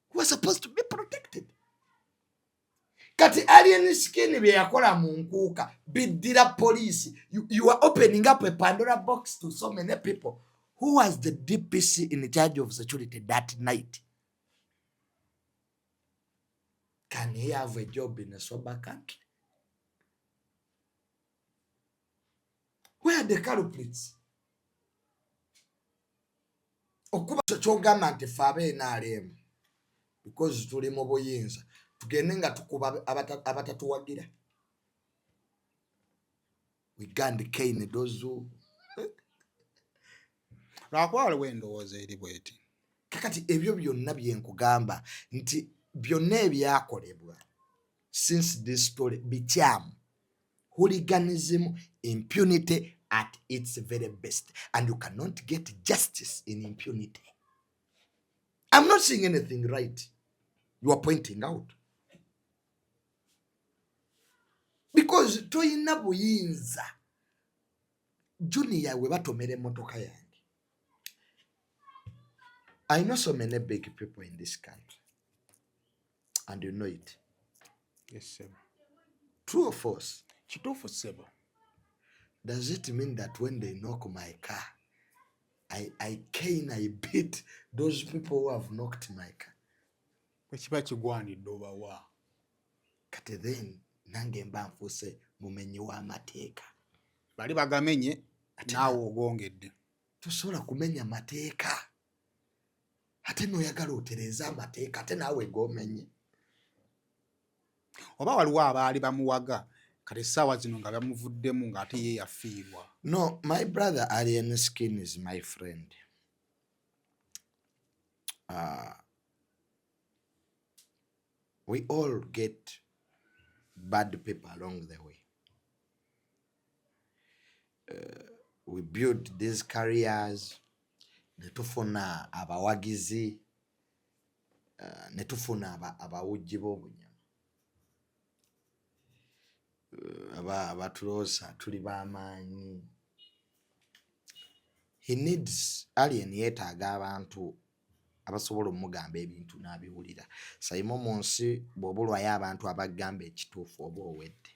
Speaker 1: who are supposed to be protected. Kati Alien Skin bye yakola mu nkuuka biddira police. You are opening up a Pandora box to so many people. Who was the DPC in charge of security that night? Can he have a job in a sober country? Where are the culprits? Okuba kyogamba nti fe aba NRM, because tuli mu buyinza, tugende nga tukuba abatatuwagira. We gand cane those who
Speaker 2: Lwakuba waliwo endowooza eri bweti.
Speaker 1: Kakati ebyo byonna byenkugamba nti byonna ebyakolebwa since this story bikyamu. Hooliganism, impunity at its very best, and you cannot get justice in impunity. I'm not seeing anything right you are pointing out, because toyina buyinza. Junior, we batomera emmotoka yange, I know so many big people in this country, and you know it.
Speaker 2: Yes, sir.
Speaker 1: True or false?
Speaker 2: Kituufu, ssebo.
Speaker 1: Does it mean that when they knock my car, I cane, I beat those people who have knocked my car?
Speaker 2: Bwe kiba kigwanidde obawa.
Speaker 1: Kati then nange mba nfuuse mumenyi w'amateeka.
Speaker 2: Bali bagamenye, naawe ogongedde.
Speaker 1: Tosobola kumenya mateeka ate n'oyagala otereeze amateeka ate naawe g'omenye.
Speaker 2: Oba waliwo abaali bamuwaga kati essaawa zino nga bamuvuddemu ng'ate ye yafiirwa.
Speaker 1: No, my brother Alien Skin is my friend. We all get bad people along the way. We build these careers, ne tufuna abawagizi, ne tufuna abawujji b'obunyama, abatuloosa tuli b'amaanyi. He needs, Alien yeetaaga abantu abasobola omugamba ebintu n'abiwulira. Saimo, mu nsi bw'obulwayo abantu abagamba ekituufu oba owedde,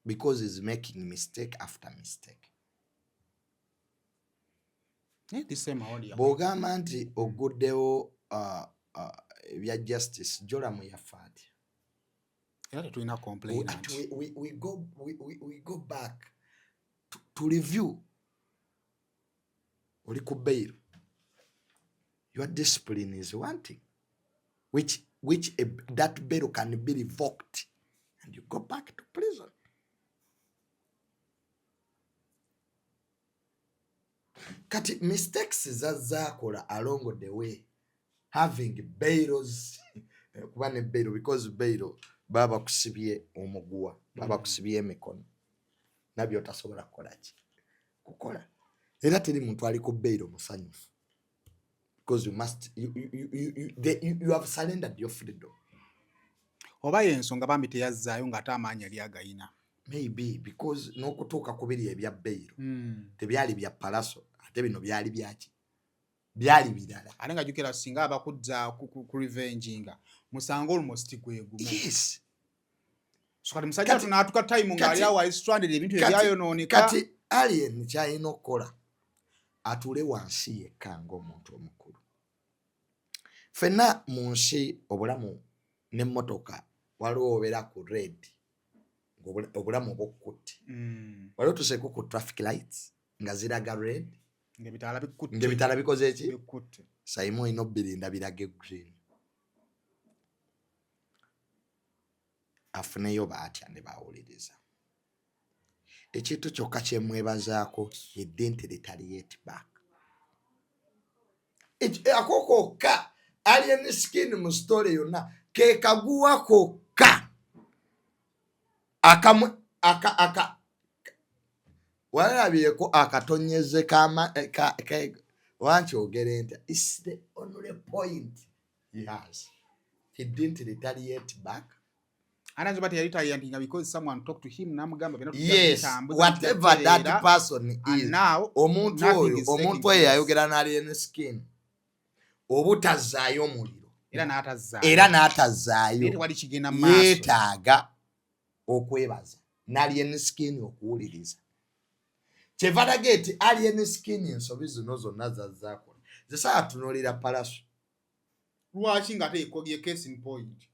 Speaker 1: because he's making mistake after mistake.
Speaker 2: Naye this time awali
Speaker 1: Bw'ogamba nti oguddewo ebya justice, Joramu yafa atya?
Speaker 2: Era tetulina complainant.
Speaker 1: We go back to review. Oli ku bail, your discipline is wanting, which that bail can be revoked and you go back to prison. Kati mistakes zazaakola along the way, having bails, kuba ne bail, because bail baba bakusibye omuguwa, baba bakusibye emikono, nabyo otasobola kukola ki kukola. Era teri muntu ali ku bail musanyufu, because you must you, you, you, you, you, they, you, you have surrendered your freedom.
Speaker 2: Oba yensonga bambi teyazzaayo ng'ate amaanyi yali agayina.
Speaker 1: Maybe because n'okutuuka ku biri ebya bail tebyali bya Pallaso, ate bino byali byaki, byali birala.
Speaker 2: Ate nga jjukira singa abakuzza ku revenginga musango almost gwe gumu.
Speaker 1: Yes.
Speaker 2: So kati musajja tunaatuka time ng'ali awo ali stranded, ebintu ebyayonooneka.
Speaker 1: Kati Alien kyalina okukola, atuule wansi yekka ng'omuntu omukulu. Ffenna mu nsi obulamu n'emmotoka, waliwo obeera ku red, obulamu bukkutte. Waliwo tuseeko ku traffic lights nga ziraga red,
Speaker 2: ng'ebitaala bikutte.
Speaker 1: Ng'ebitaala bikoze eki?
Speaker 2: Bikutte.
Speaker 1: Saimu, olina obbirinda birage green. Afuneyo baatya ne bawuliriza. Ekintu kyokka kyemwebazaako, he didn't retaliate back. Ako kokka Alien Skin mu story yonna ke kaguwa kokka akamu aka aka walabyeko akatonyeze kama eh, ka, ka, wankyogere ntya, is the only point he has. He didn't retaliate back.
Speaker 2: Anayinza oba teyalitaliantinga because someone talked to him namugamba byonna tujja
Speaker 1: Yes,
Speaker 2: kubitambuza,
Speaker 1: whatever
Speaker 2: tujja
Speaker 1: that
Speaker 2: kutereera.
Speaker 1: person
Speaker 2: And
Speaker 1: is,
Speaker 2: now
Speaker 1: omuntu
Speaker 2: nothing
Speaker 1: oyo
Speaker 2: is taking
Speaker 1: omuntu oyo
Speaker 2: place.
Speaker 1: yayogera n'Alien Skin obutazzaayo omuliro
Speaker 2: era n'atazzaayo,
Speaker 1: era
Speaker 2: naye
Speaker 1: n'atazzaayo,
Speaker 2: tewali kigenda mu maaso.
Speaker 1: Yeetaaga okwebaza n'Alien Skin okuwuliriza. Kyeva laga eti Alien Skin ensobi zino zonna zazaakola zisaatunuulira Pallaso.
Speaker 2: Lwaki nga ate ye case in point?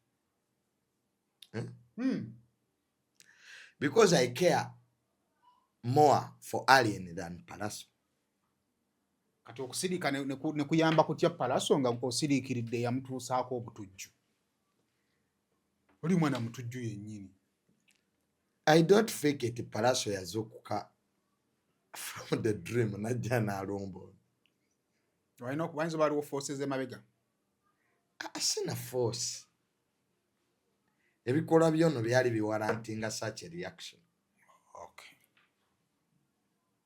Speaker 1: Eh?
Speaker 2: Hmm.
Speaker 1: Because I care more for Alien than Pallaso.
Speaker 2: Kati okusirika ne kuyamba kutya Pallaso nga osiriikiridde yamutuusaako obutujju? Oli mwana mutujju yennyini.
Speaker 1: I don't think it Pallaso yazuukuka from the dream najja n'alumba ono.
Speaker 2: Walina okubayinza oba waliwo forces emabega.
Speaker 1: Ah, sina force. Ebikolwa byono byali biwarrantinga such a reaction.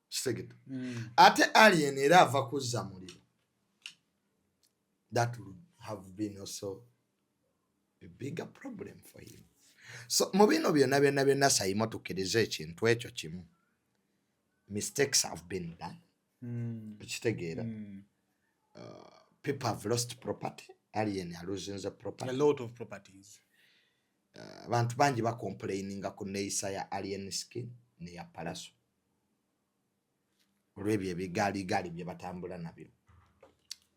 Speaker 1: Kitegedde? Ate Alien era ava kuzza muliro. That would have been also a bigger problem for him. So mu bino byonna byonna byonna, Saimo, tukkirize ekintu ekyo kimu, mistakes have been done. Ekitegeera? People have lost property. Alien alosinze
Speaker 2: A
Speaker 1: property.
Speaker 2: lot of properties.
Speaker 1: Abantu bangi bacomplaininga ku neeyisa ya Alien Skin neya Pallaso olw'ebyo ebigaaligaali bye batambula nabyo,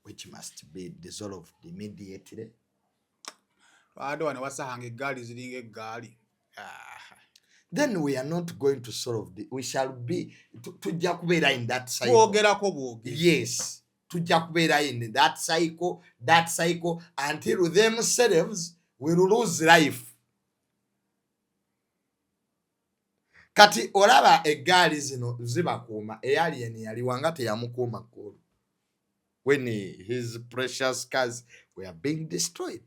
Speaker 1: which must be dissolved immediately.
Speaker 2: Ate wano wasahanga eggaali ziringa eggaali. Ah.
Speaker 1: Then we are not going to solve the, we shall be tujja kubeera in that cycle.
Speaker 2: Twogerako bwogeri.
Speaker 1: Yes, tujja kubeera in that cycle, that cycle, until themselves will lose life. Kati olaba eggaali zino zibakuuma, eAlien yaliwanga teyamukuuma kulu when his precious cars were being destroyed.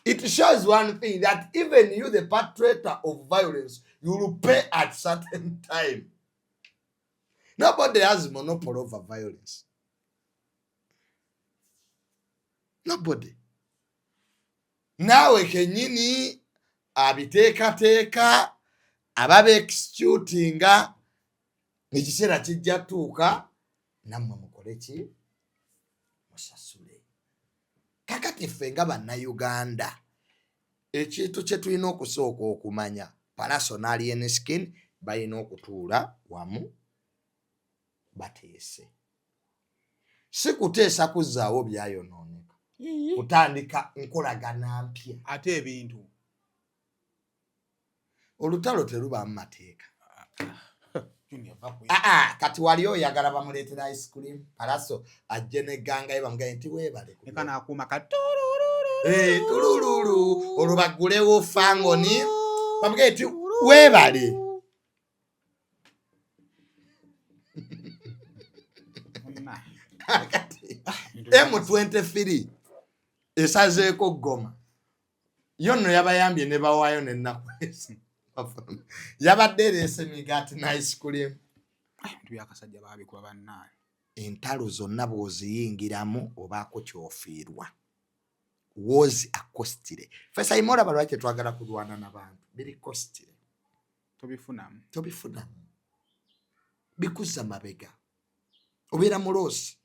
Speaker 1: It shows one thing, that even you, the perpetrator of violence, you will pay at certain time. Nobody has monopoly over violence, nobody. Naawe kennyini abiteekateeka ababa executinga, ekiseera kijja tuuka nammwe mukole ki? Musasule. Kakati ffe nga Bannayuganda, ekintu kye tulina okusooka okumanya, Pallaso n'Alien Skin balina okutuula wamu bateese. Si kuteesa kuzzaawo byayonooneka, kutandika nkolagana mpya.
Speaker 2: Ate ebintu?
Speaker 1: Olutalo terubaamu mateeka.
Speaker 2: Junior, va ku-
Speaker 1: Aa, kati wali oyagala bamuleetera ice cream, Pallaso ajje negganga ye bamugaye nti weebale
Speaker 2: Ne kano akuuma ka
Speaker 1: Eh, tulululu, olwo baggulewo fangoni bamugaye nti weebale.
Speaker 2: Monna.
Speaker 1: Kati
Speaker 2: Ebintu
Speaker 1: M23 esazeeko Goma, yo nno yabayambye ne bawaayo n'ennaku ezi yabadde ereese emigaati ne ice cream.
Speaker 2: Ebintu byakasajja baabikuba bannaayo.
Speaker 1: Entalo zonna bw'oziyingiramu obaako kyofiirwa. Wars are costly. Fesaima, olaba lwaki tetwagala kulwana n'abantu? Biri costly.
Speaker 2: Tobifunamu.
Speaker 1: Tobifunamu, bikuzza mabega, obeera mu loss.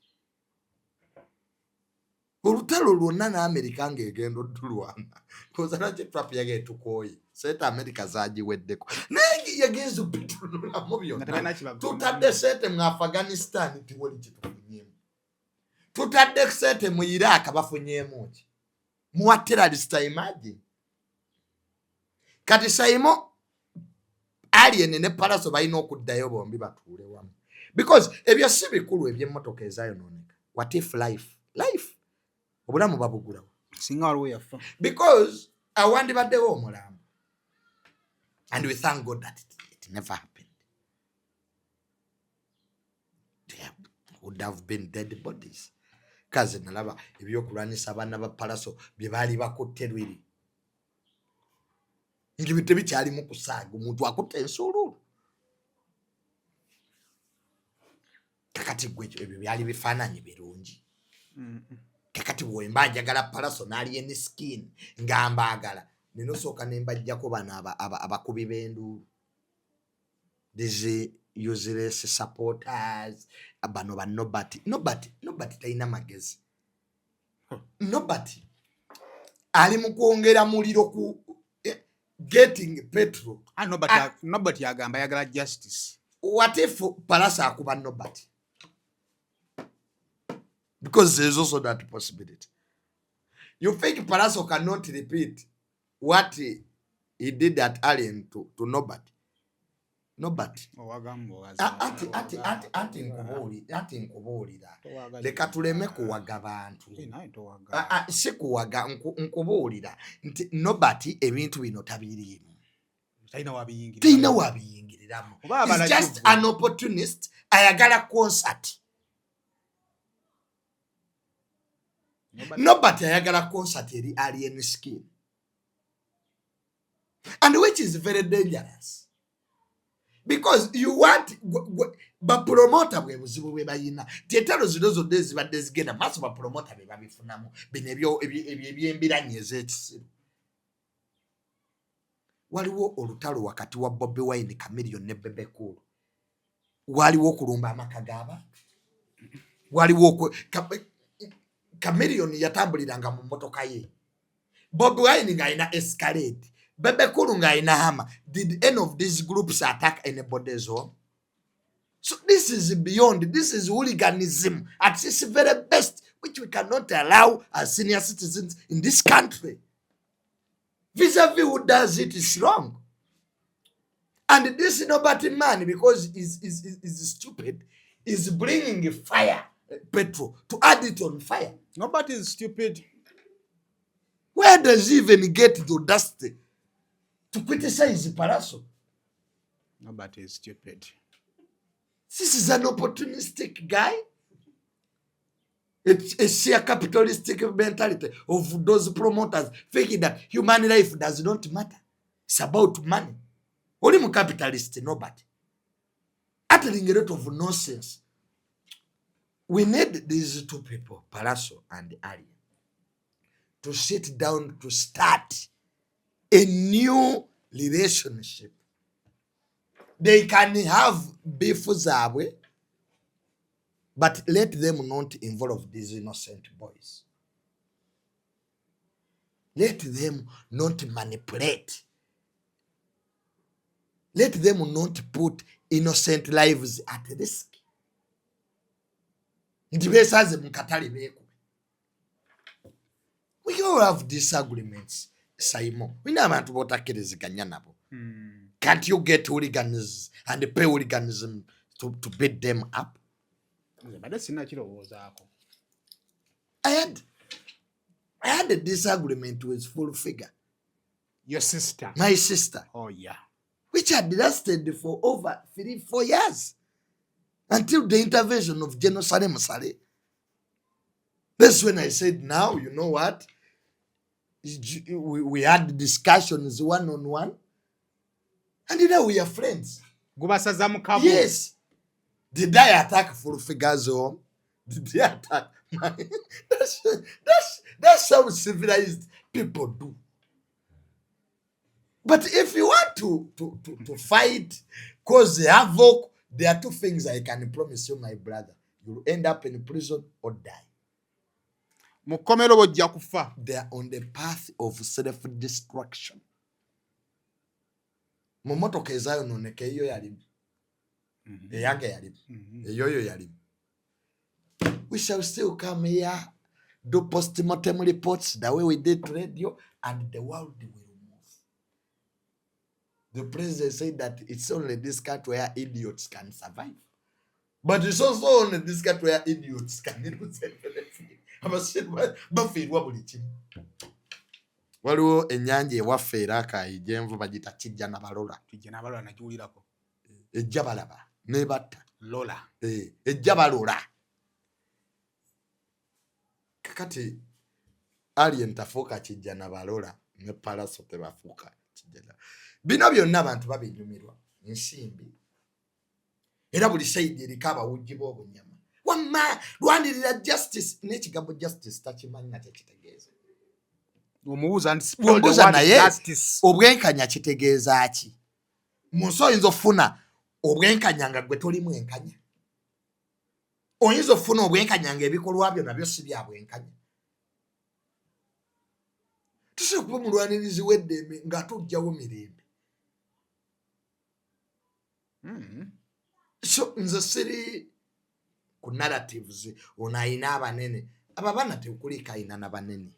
Speaker 1: Olutalo lwonna n'Amerika ng'egenda oddulwana koza, lwaki Trump yagee tukooye sente Amerika zagiweddeko, naye yagenza obitunulamu
Speaker 2: Nga
Speaker 1: byonna.
Speaker 2: tebalina kibagamba.
Speaker 1: Tutadde sente mu Afghanistan, tiwali kitufunyemu. Tutadde sente mu Iraq, bafunyemu ki? Muwa terrorist. Imagine kati Saimo, Alien ne Pallaso balina okuddayo bombi batuule wamu, because ebyo si bikulu ebyemmotoka ezayonooneka. What if life, life, obulamu babugulawo?
Speaker 2: Singa waliwo yafa.
Speaker 1: Because awandibaddewo omulambo. And we thank God that it never happened. There would have been dead bodies. Kaze nalaba ebyokulwanyisa abaana ba Palaso bye baali bakutte lwiri nti tebikyalimu kusaaga, omuntu akutte ensuuluulu. Kakati gwe ebyo byali bifaananyi birungi. Kakati bwemba njagala Palaso n'Alien Skin nga mbaagala, nina osooka ne mbajjako bano abakubi b'enduulu, these useless supporters, bano ba Nobert. Nobert talina magezi. Nobert ali mu kwongera muliro ku getting petrol.
Speaker 2: Ah, Nobert yagamba ayagala justice.
Speaker 1: What if Palaso akuba Nobert? Because there is also that possibility. You think Palaso cannot repeat what he did at Alien to Nobert? Nobert. Anti nkubuulira, leka tuleme kuwaga bantu. Si kuwaga, nkubuulira nti Nobert ebintu bino tabiriimu. Talina wabiyingiriramu. Is just an opportunist, ayagala concert. Nobert ayagala concert eri Alien Skin, and which is very dangerous, because you want bapromota bwe buzibu bwe bayina ti entalo zino zonna ezibadde zigenda maaso, bapromota be babifunamu bino ebyembiranyi ez'ekisiru. Waliwo olutalo wakati wa Bobi Wine, Chameleone ne Bebe Cool. Waliwo okulumba amaka g'abantu, waliwo Chameleone yatambuliranga mu mmotoka ye, Bobi Wine ng'alina Escalade, Bebe Cool ng'alina Hummer. Did any of these groups attack anybody's home? So this is beyond, this is hooliganism at its very best, which we cannot allow as senior citizens in this country. Vis-a-vis who does it is wrong. And this Nobert man, because is stupid, is bringing fire, petrol, to add it on fire.
Speaker 2: Nobody is stupid.
Speaker 1: Where does he even get the audacity to criticize Palaso?
Speaker 2: Nobody is stupid.
Speaker 1: This is an opportunistic guy. It's a sheer capitalistic mentality of those promoters thinking that human life does not matter. It's about money. Only mu capitalist, nobody. Uttering a lot of nonsense. We need these two people, Palaso and Alien, to sit down to start a new relationship. They can have beef zaabwe, but let them not involve these innocent boys. Let them not manipulate. Let them not put innocent lives at risk. Nti beesaze mu katale beekube. We all have disagreements, Simon. Olina abantu b'otakkiriziganya nabo. Can't you get hooligans and pay hooliganism to beat them up?
Speaker 2: Nze mbadde sinnakirowoozaako.
Speaker 1: I had a disagreement with Full Figure.
Speaker 2: Your sister?
Speaker 1: My sister.
Speaker 2: Oh yeah.
Speaker 1: Which had lasted for over 3, 4 years until the intervention of General Saleh Saleh. That's when I said, now, you know what? We had discussions one on one. And now we are friends.
Speaker 2: Gubasaza mu kabu.
Speaker 1: Yes. Did I attack Full Figure's home? Did they attack my... That's how civilized people do. But if you want to fight, cause havoc, there are two things I can promise you, my brother. You'll end up in prison or die.
Speaker 2: Mu kkomero bw'ojja kufa.
Speaker 1: They are on the path of self-destruction. Mu motoka ezayonooneka eyo yalimu, eyange yalimu, eyoyo yalimu. We shall still come here, do post-mortem reports the way we did radio, and the world will move. The president said that it's only this country where idiots can survive. But it's also only this country where idiots can lose everything. Abasiru bafiirwa buli kimu. Waliwo ennyanja ewaffe era Akayi gyenvu bagita Kijja Nabalola.
Speaker 2: Kijja Nabalola nagiwulirako.
Speaker 1: Ejja balaba nebatta.
Speaker 2: Lola.
Speaker 1: Eh, ejja balola. Kakati Alien tafuuka Kijja Nabalola ne Palaso tebafuuka Kijja. Bino byonna abantu babinyumirwa nsimbi. Era buli sayidi eriko abawujji b'obunyama. Wamma lwanirira justice, n'ekigambo justice takimanyi na kyekitegeeza.
Speaker 2: Omubuuza nti
Speaker 1: Omubuuza naye obwenkanya kitegeeza ki? Mu nsi oyinza okufuna obwenkanya nga ggwe toli mwenkanya. Oyinza okufuna obwenkanya nga ebikolwa byo nabyo si bya bwenkanya. Tusobola okuba omulwanirizi w'eddembe ng'ate ojjawo mirembe. So nze siri ku narratives ono ayina abanene. Abo abaana tekuliiko ayina na banene.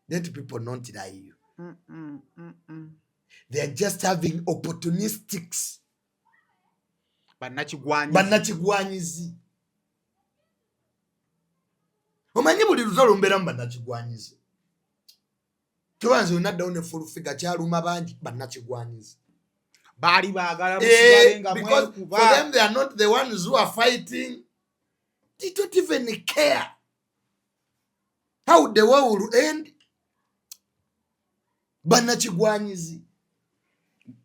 Speaker 1: Let people not lie you. They are just having opportunistics.
Speaker 2: Bannakigwanyizi.
Speaker 1: Bannakigwanyizi. Omanyi buli lutalo mbeeramu bannakigwanyizi. Tubanze onaddawo ne full figure kyaluma bangi bannakigwanyizi.
Speaker 2: Baali baagala musigale nga
Speaker 1: because
Speaker 2: mwekuba.
Speaker 1: For them they are not the ones who are fighting. They don't even care how the war will end. Bannakigwanyizi.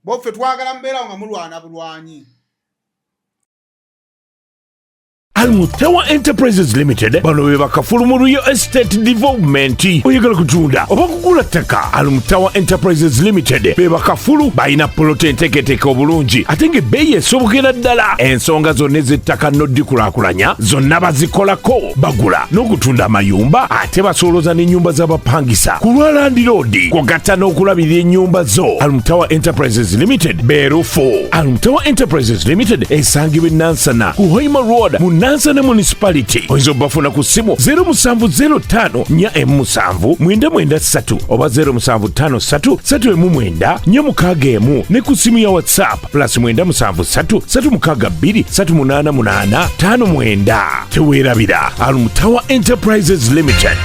Speaker 2: Boffe twagala mubeerawo nga mulwana bulwanyi.
Speaker 4: Almutawa Enterprises Limited bano be bakafulu mu real estate development. Oyagala kutunda oba kugula ttaka? Almutawa Enterprises Limited be bakafulu, balina polota enteeketeeke obulungi ate ng'ebbeeyi esobokera ddala. Ensonga zonna ez'ettaka n'oddikulaakulanya zonna bazikolako, bagula n'okutunda amayumba ate basooloza n'ennyumba z'abapangisa ku lwa landiroodi, kw'ogatta n'okulabirira ennyumba zo. Almutawa Enterprises Limited beerufu. Almutawa Enterprises Limited esangibwa e Nansana ku Hoima Road mu Nansana Municipality. Oyinza obafuna ku ssimu 0705 4 7 993 oba 0753 319 461 ne ku ssimu ya WhatsApp plus 973 362 388 59. Teweerabira Almutawa Enterprises Limited.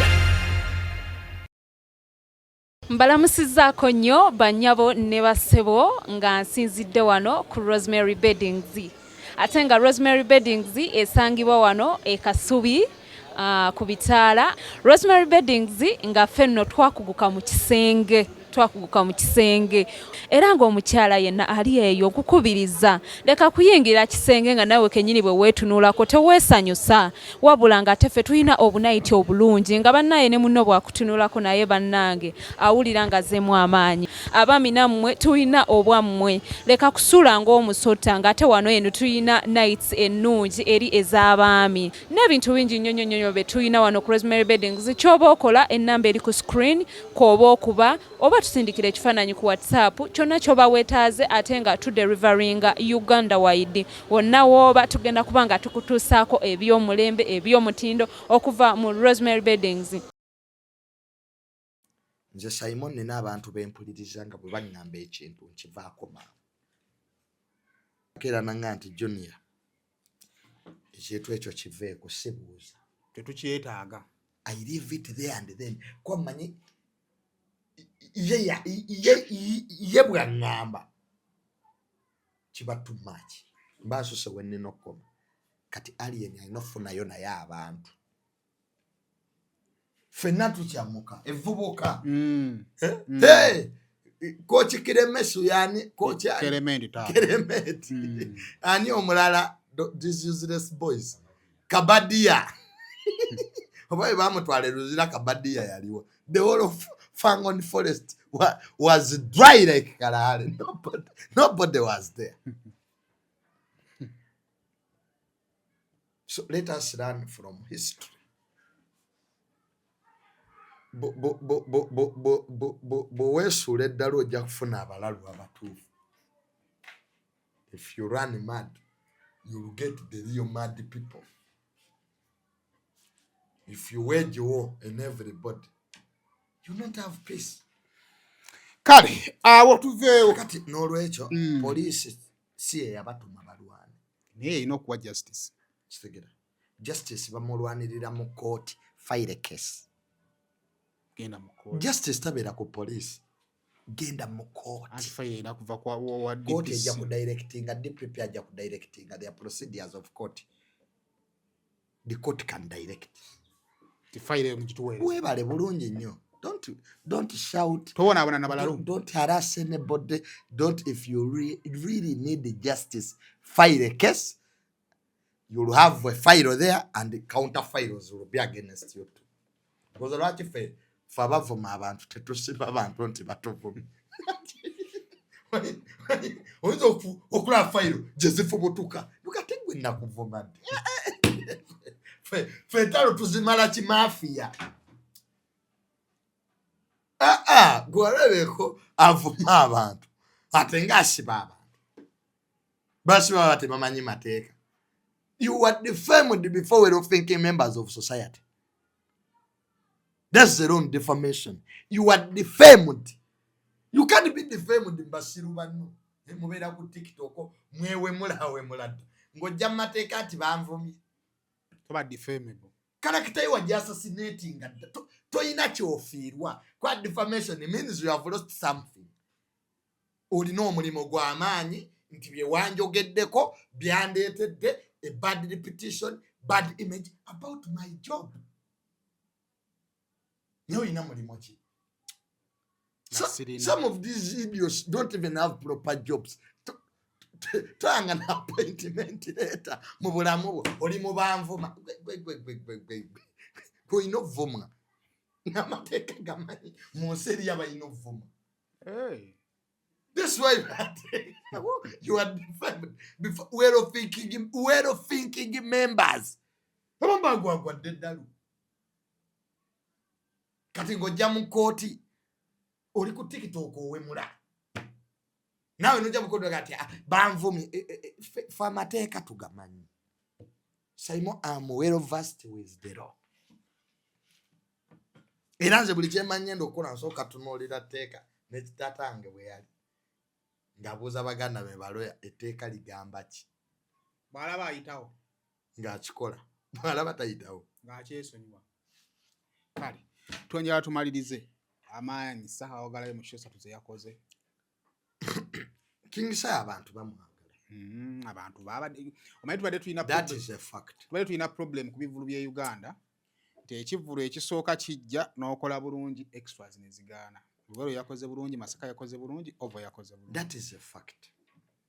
Speaker 7: Mbalamusizzaako nnyo bannyabo ne bassebo nga nsinzidde wano ku Rosemary Beddings, ate nga Rosemary Beddings esangibwa wano e Kasubi ku bitaala. Rosemary Beddings nga ffe nno twakuguka mu kisenge, twakuguka mu kisenge, era ng'omukyala yenna ali eyo nkukubiriza leka kuyingira kisenge nga nawe kennyini bwe weetunulako teweesanyusa, wabula ng'ate ffe tulina obunayiti obulungi nga bannaye ne munno bwakutunulako naye bannange awulira nga azzeemu amaanyi. Abaami nammwe tulina obwammwe, leka kusula ng'omusota ng'ate wano eno tulina nights ennungi eri ez'abaami n'ebintu bingi nnyo nnyo nnyo bye tulina wano ku Rosemary Beddings. Ky'oba okola, ennamba eri ku screen kw'oba okuba oba tusindikira ekifaananyi ku WhatsApp kyonna ky'oba weetaaze, ate nga tudeliveringa Uganda wide. Wonna wooba tugenda kuba nga tukutuusaako eby'omulembe eby'omutindo okuva mu Rosemary Beddings.
Speaker 1: Nze Simon nina abantu bempuliriza nga bwe baŋŋamba ekintu nkivaako mangu. Keera naŋŋa nti Junior ekintu ekyo kiveeko, sibuuza.
Speaker 2: Tetukyetaaga.
Speaker 1: I leave it there and then kuba mmanyi ye bwaŋŋamba kiba too much, mba nsuse we nnina okukoma. Kati Alien alina okufunayo naye abantu ffenna tukyamuka evvubuka. Hey, Coach Kiremesu yani coach ani?
Speaker 2: Keremendi taata.
Speaker 1: Keremeti. Ani omulala? These useless boys, Kabadia oba bwe bamutwala e Luzira, Kabadia yaliwo. The whole of Fangon Forest was dry like Kalahari. Nobody was there. So let us learn from history. Bwe weesuula eddala ojja kufuna abalalu abatuufu. If you run mad, you will get the real mad people. If you wage war in everybody, you not have peace.
Speaker 2: Kale awo tuveewo.
Speaker 1: Kati n'olwekyo poliisi si ye yabatuma balwane.
Speaker 2: Naye erina okuwa justice.
Speaker 1: Kitegera, justice bamulwanirira mu kooti, file case.
Speaker 2: Genda mu kooti.
Speaker 1: Justice tabeera ku police, genda mu kooti.
Speaker 2: Anti fayiro erina kuva kwa wa
Speaker 1: Kooti ejja
Speaker 2: DPC.
Speaker 1: Kudirectinga DPP, ajja kudirectinga. Their procedures of court, the court can direct.
Speaker 2: Ti fayiro eyo mugituweereza.
Speaker 1: Weebale bulungi nnyo. Don't shout.
Speaker 2: Tobonaabona na balalu.
Speaker 1: Don't harass anybody. Don't. If you really need justice, file a case. You'll have a file there and the counter files will be against you too, because lwaki fe abavuma abantu tetusiba abantu nti batuvumye? Oyinza okulaba fayiro gye zifubutuka lukate gwe nakuvuma nti fe entalo tuzimala kimafiya. Aa, gwalabeko avuma abantu ate ngaasiba abantu, basiba baba tebamanyi mateeka. You are defamed before well thinking members of society. That's the wrong defamation. You are defamed. You can't be defamed mbasiru banno. Mubeera ku TikTok mwewemulawemula dda ng'ojja mu mateeka nti banvumye.
Speaker 2: Toba defamable.
Speaker 1: Character yo wajja assassinatinga dda. Toyina kyofiirwa kwa defamation means you have lost something. Olina omulimu gw'amaanyi nti bye wanjogeddeko byandeetedde a bad reputation, bad image about my job, naye olina mulimu ki?
Speaker 2: Nasirina.
Speaker 1: Some of these idiots don't even have proper jobs. Toyanga na appointment letter mu bulamu bwo, oli mu banvuma. Gwe, gwe, gwe, gwe, gwe, gwe. Gwe olina ovumwa n'amateeka gamanyi mu nsi eriyo abalina ovumwa.
Speaker 2: Hey.
Speaker 1: This way you are defamed before well thinking members. Abamu bagwagwadde eddalu kati ng'ojja mu kooti, oli ku TikTok owemula, naawe nojja mu kooti kati, "Ah, banvumye." Fe amateeka tugamanyi. Saimo am well versed with the law, era nze buli kyemanyi ngenda okukola nsooka tunuulira tteeka. Nekitatange bwe yali ng'abuuza baganda be baloya, etteeka ligamba ki?
Speaker 2: Bw'alaba ayitawo.
Speaker 1: Ng'akikola, bw'alaba tayitawo.
Speaker 2: Ng'akyesonyiwa. Kale twongera tumalirize, amaanyi Saha wagalayo mu show esatu ze yakoze.
Speaker 1: King Saha abantu bamwagala.
Speaker 2: Abantu babadde, omanyi tubadde tulina
Speaker 1: That is a fact.
Speaker 2: Tubadde tulina problem ku bivulu by'e Uganda nti ekivvulu ekisooka kijja n'okola bulungi, extras ne zigaana. Luwero yakoze bulungi, Masaka yakoze bulungi, Ovo yakoze bulungi.
Speaker 1: That is a fact.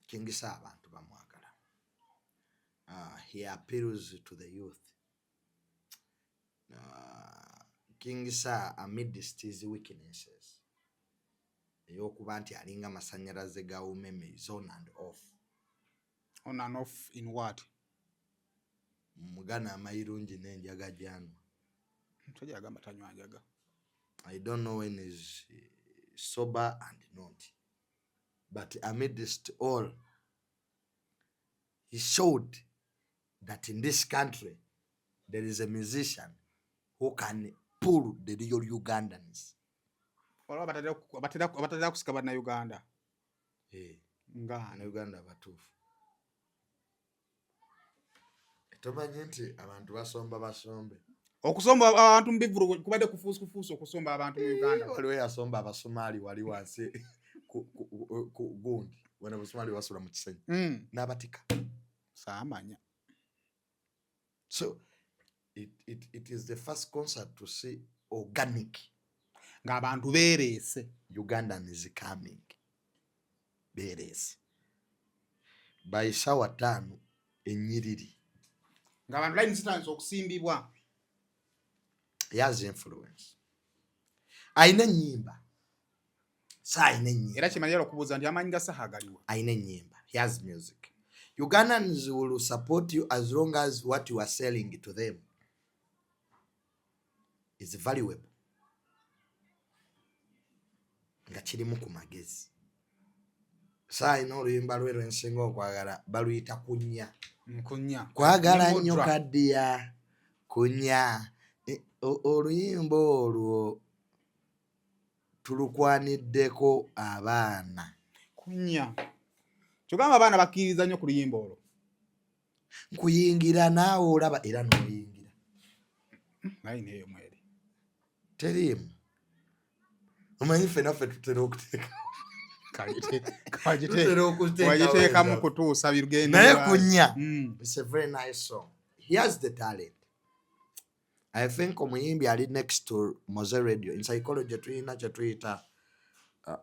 Speaker 1: King Saha abantu bamwagala. He appeals to the youth. King Saha, amidst his weaknesses ey'okuba nti alinga masanyalaze ga umeme, is on and off.
Speaker 2: On and off in what?
Speaker 1: Mugana amayirungi n'enjaga gyanwa.
Speaker 2: Musajja yagamba tanywa njaga.
Speaker 1: I don't know when is sober and not. But amidst all, he showed that in this country there is a musician who can pull the real Ugandans.
Speaker 2: Waliwo abatera kusika bannayuganda.
Speaker 1: Eh,
Speaker 2: nga
Speaker 1: Bannayuganda abatuufu. Tomanyi nti abantu basomba basombe.
Speaker 2: Okusomba abantu mu bivvulu kubadde kufuusi kufuusi okusomba abantu mu Uganda.
Speaker 1: Waliwo eyasomba Abasomaali wali wansi ku gundi. Wano Abasomaali basula mu kisenyi. N'abatika.
Speaker 2: Saamanya.
Speaker 1: So it is the first concert to see organic
Speaker 2: ng'abantu beereese.
Speaker 1: Ugandan is coming. Beereese. By sawa 5 ennyiriri.
Speaker 2: Ng'abantu line zitandise okusimbibwa.
Speaker 1: He has influence. Ayina ennyimba. Sa ayina ennyimba.
Speaker 2: Era kimanyira okubuuza nti amaanyi ga Saha galiwa?
Speaker 1: Ayina ennyimba. He has music. Ugandans will support you as long as what you are selling to them is valuable. Nga kirimu ku magezi. Saa alina oluyimba lwe lwensinga okwagala, baluyita Kunya.
Speaker 2: Nkunya.
Speaker 1: Kwagala
Speaker 2: Ni
Speaker 1: nnyo
Speaker 2: Mudra.
Speaker 1: Kaddiya kunya. Oluyimba olwo tulukwaniddeko abaana.
Speaker 2: Kunya kyogamba abaana bakkiririza nnyo ku luyimba olwo.
Speaker 1: Nkuyingira naawe olaba era n'oyingira.
Speaker 2: Naye neeyo mweri.
Speaker 1: Teriimu. Omanyi ffe naffe tutera okuteeka
Speaker 2: Wagiteekamu kutuusa
Speaker 1: bigendo, naye kunya. It's a very nice song. He has the talent. I think omuyimbi ali next to Mowzey Radio. In psychology tulina kyetuyita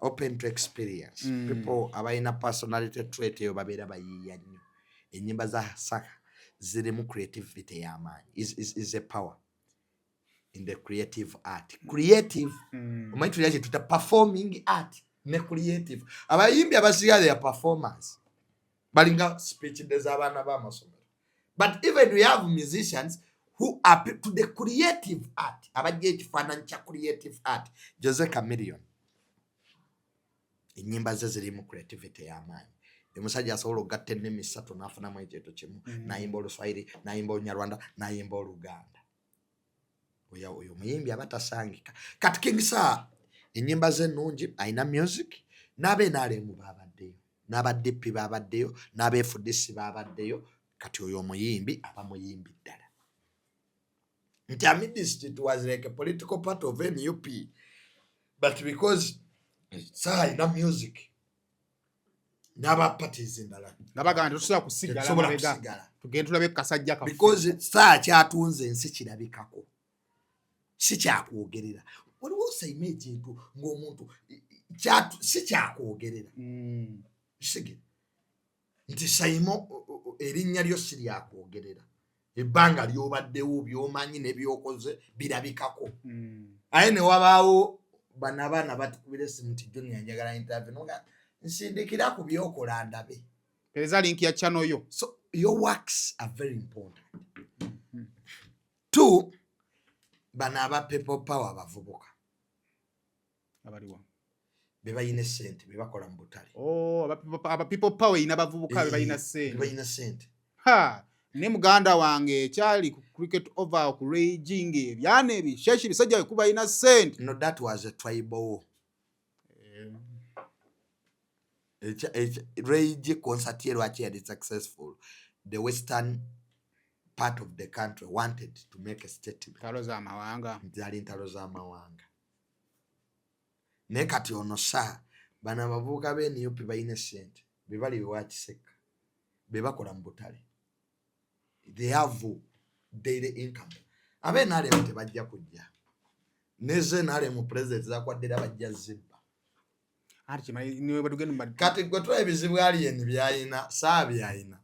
Speaker 1: open to experience. People abalina personality trait eyo babeera bayiiya nnyo. Ennyimba za Saha zirimu creativity y'amaanyi. Is a power in the creative art, creative. Omanyi tulina kyetuyita performing art ne creative. Abayimbi abasinga, their performance balinga speech de z'abaana b'amasomero, but even we have musicians who are to the creative art, abajja ekifaananyi kya creative art. Jose Chameleone, ennyimba ze zirimu creativity y'amaanyi. Omusajja asobola okugatta ennimi ssatu n'afunamu ekintu kimu. N'ayimba Oluswayiri, n'ayimba Olunyarwanda, n'ayimba Oluganda. Oyo omuyimbi aba tasangika. Kati King Saha ennyimba ze ennungi, alina music, n'aba NRM babaddeyo, n'aba DP babaddeyo, n'aba FDC babaddeyo. Kati oyo omuyimbi aba muyimbi ddala nti amidst it was like a political part of NUP, but because Saha alina music n'aba parties endala
Speaker 2: nga bagamba nti tosobola kusigala
Speaker 1: tetusobola
Speaker 2: mabega.
Speaker 1: Kusigala.
Speaker 2: Tugende tulabe ku kasajja kaffe.
Speaker 1: Because Saha kyatunze ensi kirabikako, si kyakwogerera. Waliwo osayima ekintu ng'omuntu si kyakwogerera. Kisige nti Saimo, erinnya lyo si lyakwogerera, ebbanga lyobaddewo, byomanyi nebyokoze birabikako. Aye ne wabaawo bano abaana batukubira esimu nti, "Junior, njagala interview." Noga nsindikira ku byokola ndabe.
Speaker 2: Pereza link ya channel yo.
Speaker 1: So your works are very important. Two, bano aba People Power abavubuka.
Speaker 2: Abaliwa?
Speaker 1: Be balina essente, be bakola mu butale.
Speaker 2: Oh, aba People Power ina bavubuka be balina
Speaker 1: be
Speaker 2: ssente.
Speaker 1: Balina ssente.
Speaker 2: Ha, ne muganda wange ekyali ku cricket over ku raging ebyana ebisheshi bisajja bikuba balina ssente.
Speaker 1: No, that was a tribal war. Rage concert ye lwaki yali successful? The western part of the country wanted to make a statement.
Speaker 2: Ntalo z'amawanga.
Speaker 1: Zaali ntalo z'amawanga. Naye kati ono Saha, bano abavubuka b'e NUP balina essente, be bali bewakiseka, be bakola mu butale, they have daily income. Abe NRM tebajja kujja neze NRM president zakwadde era bajja zibba.
Speaker 2: Anti kimanyi niwe batugenda mu
Speaker 1: Kati gwe tulaba ebizibu Alien byayina, Saa byayina,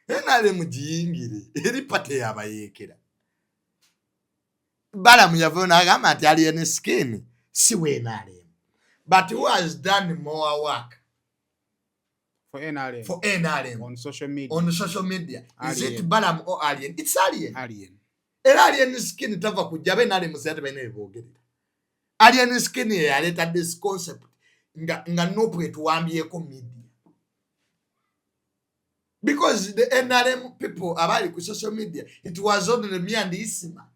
Speaker 1: NRM giyingire eri party yabayeekera. Balamu yavayo n'agamba nti Alien Skin si we NRM, but who has done more work
Speaker 2: for NRM
Speaker 1: for NRM
Speaker 2: on social media?
Speaker 1: On social media, is it
Speaker 2: Alien.
Speaker 1: Balamu or Alien? It's Alien.
Speaker 2: Alien.
Speaker 1: Era Alien Skin tava kujja abe NRM sente balina beboogerera. Alien Skin ye yaleeta this concept nga NUP etuwambyeko media, because the NRM people abali ku social media, it was only me and Isima.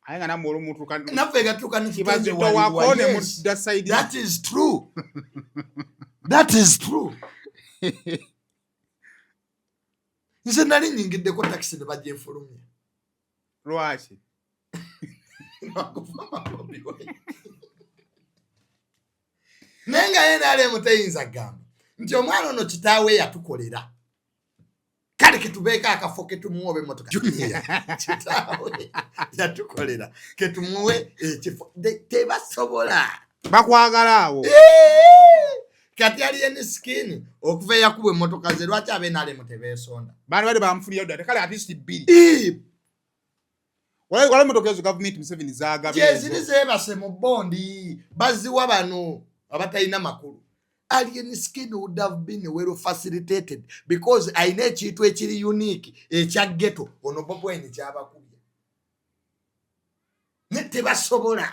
Speaker 2: Aye nga nammwe olumutuuka
Speaker 1: Naffe gatuuka.
Speaker 2: Kibazitowako ne mudda side.
Speaker 1: That is true, that is true. Nze nali nyingiddeko takisi ne bagyenfulumya.
Speaker 2: Lwaki?
Speaker 1: Nakuvuma Bobi Wine. Naye nga NRM teyinza kugamba nti omwana ono kitaawe yatukolera, kale ketubeeko akafo ketumuwa oba emotoka. Junior kitaawe yatukolera, ketumuwe ekifo. Tebasobola.
Speaker 2: Bakwagala awo.
Speaker 1: Kati Alien Skin okuva eyakubwa emmotoka ze, lwaki abe NRM tebeesonda?
Speaker 2: Baani bali bamufunira dda kale at least bbiri.
Speaker 1: Ii,
Speaker 2: waliwo emotoka ezo gavumenti Museveni zagaba.
Speaker 1: Gyeziri zeebase mu bondi, baziwa bano abatalina makulu. Alien Skin would have been well facilitated because alina ekintu ekiri unique ekya ghetto. Ono Bobi Wine kyabakubya ne tebasobola.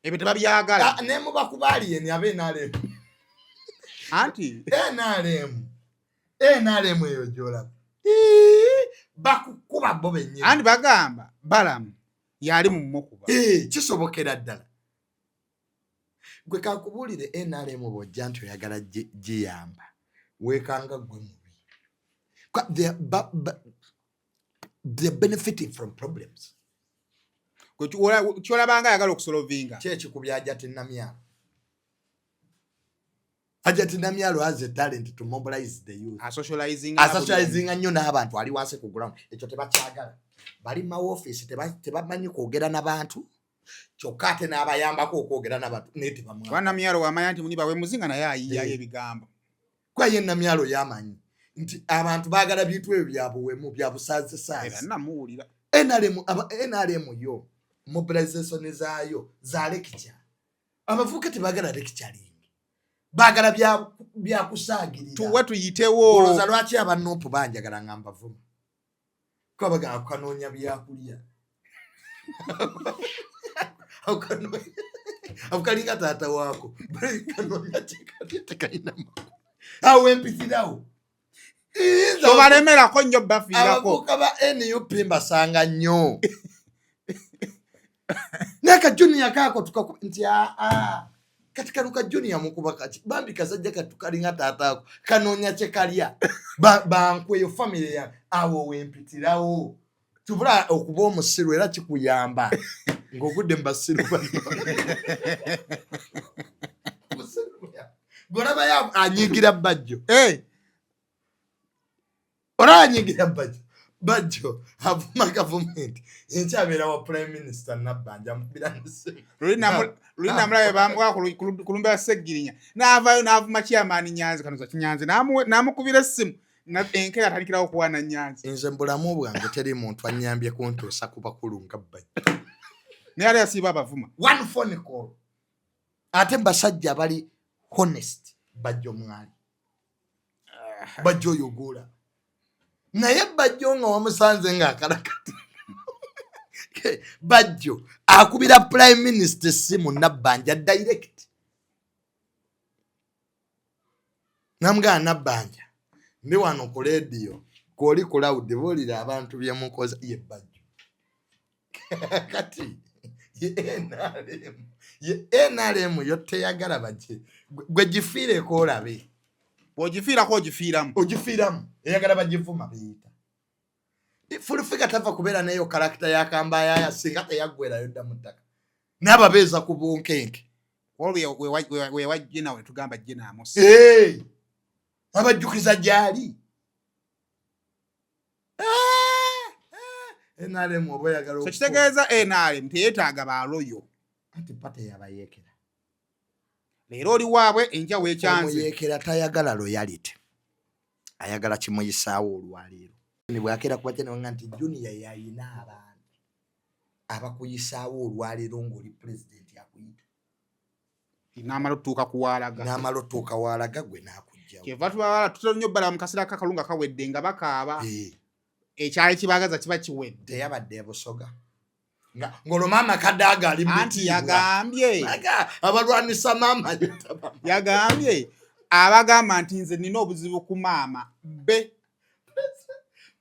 Speaker 2: Ebyo tebabyagala.
Speaker 1: Ah, ne mubakuba Alien abe NRM.
Speaker 2: Anti
Speaker 1: NRM, NRM eyo gyolaba. Ii, bakukuba bo bennyini.
Speaker 2: Anti bagamba Balamu yali mu mukuba.
Speaker 1: Eh, kisobokera ddala. Gwe kakubuulire, NRM bw'ojja nti oyagala giyamba, weekanga gwe mubi. They're benefiting from problems.
Speaker 2: Kyolabanga ayagala okusolovinga.
Speaker 1: Ki ekikubya Hajati Namyalo? Hajati Namyalo has a talent to mobilize the youth.
Speaker 2: Asocializinga.
Speaker 1: Asocializinga nnyo n'abantu, ali wansi ku ground. Ekyo tebakyagala. Bali mu mawofiisi tebamanyi kwogera n'abantu, kyokka ate n'abayambako okwogera n'abantu naye tebamwagala.
Speaker 2: Namyalo wamanya nti muni bawe muzinga naye ayiyayo
Speaker 1: Eh.
Speaker 2: ebigambo.
Speaker 1: Kuba ye Namyalo yamanyi nti abantu baagala bintu ebyo bya buwemu, bya
Speaker 2: Era
Speaker 1: busaazisaazi.
Speaker 2: namuwulira.
Speaker 1: NRM, NRM yo mobilization zaayo za lecture. Abavubuka tebaagala lecturing, baagala byakusaagirira.
Speaker 2: Tuwe tuyitewo.
Speaker 1: Olowooza lwaki abanuupu banjagala nga mbavuma? Kuba bagamba kukanoonya byakulya. Ako kalinga taata waako, kanoonya kyekalya, tekalina makulu. Awo wempitirawo.
Speaker 2: Tobalemerako nnyo, bafiirako.
Speaker 1: Abavubuka ba NUP mbasanga nnyo naye ka junior kaako tukaku nti aa kati kano ka junior mukuba kaki? Bambi kasajja katu kalinga taataako, kanoonya kye kalya. Bankweyo famire ya awo wempitirawo. Tubula okuba omusiru era kikuyamba ng'ogudde mu basiru bano. Golabayo anyigira Bajjo.
Speaker 2: Eh,
Speaker 1: olaba anyigira Bajjo. Bajjo avuma gavumenti, enkyabeera wa prime minister Nabbanja amukubira nesimu.
Speaker 2: Luli namulabe bamuwa ku lumbe ya Seggirinya, n'avaayo n'avuma chairman Nyanzi kanoza Kinyanzi, n'amukubira essimu, enkeera atandikirawo okuwaana Nyanzi.
Speaker 1: Nze mu bulamu bwange teri muntu anyambye kuntuusa ku bakulu nga Bajjo.
Speaker 2: Naye ate yasiiba abavuma.
Speaker 1: One phone call. Ate basajja abali honest, Bajjo mwali. Bajjo oyo gula naye Bajjo nga wamusanze ng'akalakata. Bajjo akubira prime minister essimu Nabbanja direct, namugamba, "Nabbanja, ndi wano ku leediyo kwoli ku loud, buulira abantu byemukoze." Ye Bajjo. Kati ye NRM, ye NRM yo teyagala bajje. Gwe gifiireko olabe.
Speaker 2: Bw'ogifiirako ogifiiramu.
Speaker 1: Ogifiiramu. Eyagala bagivuma beyita Full Figure, tava kubeera neyo character yakambayaya singa teyaggwerayo dda mu ttaka n'ababeeza ku bunkenke.
Speaker 2: Olwo wewa nawe tugamba jena amusi.
Speaker 1: Hey! Abajjukiza gyali. Ah, ah, NRM oba oyagala
Speaker 2: So kitegeeza NRM teyeetaaga baloyo.
Speaker 1: Anti party yabayeekera.
Speaker 2: Leero oli waabwe, enkya weekyanze.
Speaker 1: Omuyeekera tayagala loyalty, ayagala kimuyisaawo olwaleero. Bwakera kuba nti junior yayina abantu abakuyisaawo olwaleero ng'oli pulezidenti akuyita.
Speaker 2: N'amala otutuuka kuwaalaga.
Speaker 1: N'amala otuuka waalaga gwe n'akugjawo.
Speaker 2: Kyeva tubawala tutera nnyo bbala mu kaseera k'akalulu nga kawedde nga bakaaba.
Speaker 1: Eh,
Speaker 2: ekyali kibagaza kiba kiwedde.
Speaker 1: Teyabadde ebusoga ng'olwo maama Kadaaga ali mu
Speaker 2: Anti
Speaker 1: bitiibwa.
Speaker 2: yagambye
Speaker 1: Aga, abalwanisa maama yetaba.
Speaker 2: Yagambye abagamba nti nze nina obuzibu ku maama be.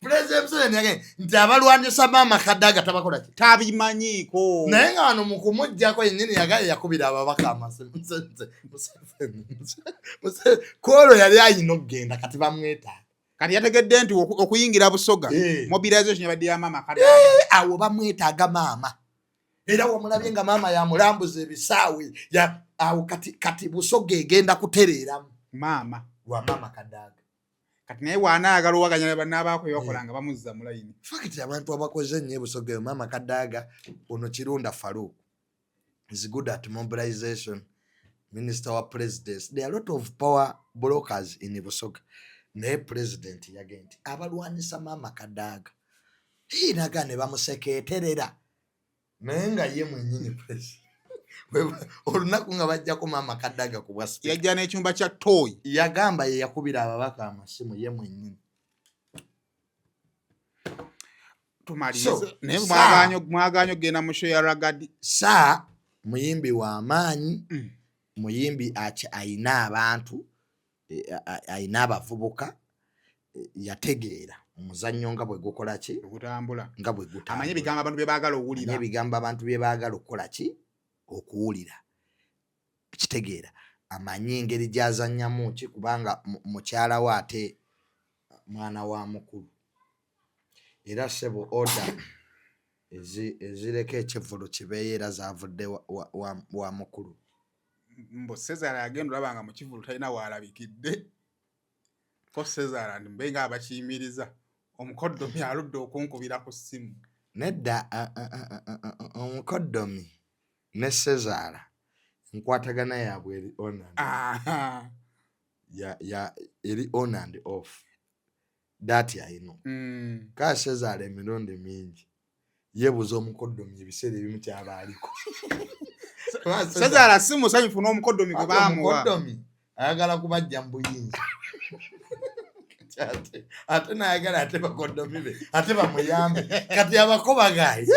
Speaker 1: Pulezidenti Museveni yagambye nti abalwanisa maama Kadaaga tabakola ki?
Speaker 2: Tabimanyiiko.
Speaker 1: Naye nga wano mu kumuggyako yennyini yagaye yakubira ababaka amasimu. Museveni, kwolwo yali ayina okugenda, kati bamwetaaga.
Speaker 2: Kati yategedde nti okuyingira Busoga,
Speaker 1: Eh.
Speaker 2: mobilization yabadde ya maama Kadaaga.
Speaker 1: Awo bamwetaaga maama, era wamulabye nga maama yamulambuza ebisaawe awo kati Busoga egenda kutereeramu
Speaker 2: maama
Speaker 1: lwa maama Kadaaga.
Speaker 2: Kati naye bw'anaayagala owaganya banaabaako byebakola nga bamuzza mu layini.
Speaker 1: Fact, abantu abakoze ennyo ebusoga eyo maama Kadaaga, ono Kirunda Farouk is good at mobilization, minister wa presidency. There are a lot of power brokers in Busoga, naye president yagenda nti abalwanisa maama Kadaaga naga ne bamusekeeterera, naye nga ye mwennyini president olunaku nga bajjako maama Kadaaga ku bwa speaker,
Speaker 2: yajja n'ekyumba kya toyi.
Speaker 1: Yagamba ye yakubira ababaka amasimu ye mwennyini.
Speaker 2: Tumalirize.
Speaker 1: So,
Speaker 2: Naye mwaganye okugenda mu show ya Ragadi.
Speaker 1: Saa muyimbi w'amaanyi. Muyimbi ayina abantu, ayina abavubuka, yategeera omuzannyo nga bwe gukola ki?
Speaker 2: Ogutambula.
Speaker 1: Nga bwe
Speaker 2: Amanyi
Speaker 1: gutambula.
Speaker 2: ebigambo abantu bye baagala owulira.
Speaker 1: Amanyi ebigambo abantu bye baagala okukola ki? Okuwulira. Kitegeera amanyi engeri gy'azannyamu ki, kubanga mukyala we ate mwana wa mukulu era sebo order. Ezireka ekivvulu kibeeyo era zavudde wa mukulu.
Speaker 2: Mbu Sezara yagenda olaba nga mu kivvulu talina waalabikidde, ko Sezara nti mbe nga abakiyimiriza, omukoddomi aludde okunkubira ku ssimu.
Speaker 1: Nedda, omukoddomi ne Sezara enkwatagana yaabwe eri on and off. Ya eri on and off, that I know. Kaa Sezara emirundi mingi yeebuuza omukoddomi ebiseera ebimu kyaba aliko.
Speaker 2: Sezara si musanyufu n'omukoddomi gwe baamuwa.
Speaker 1: Omukoddomi ayagala kubajja mu buyinza, ate nayagala ate bakoddomi be ate bamuyambe, kati abakobagayi.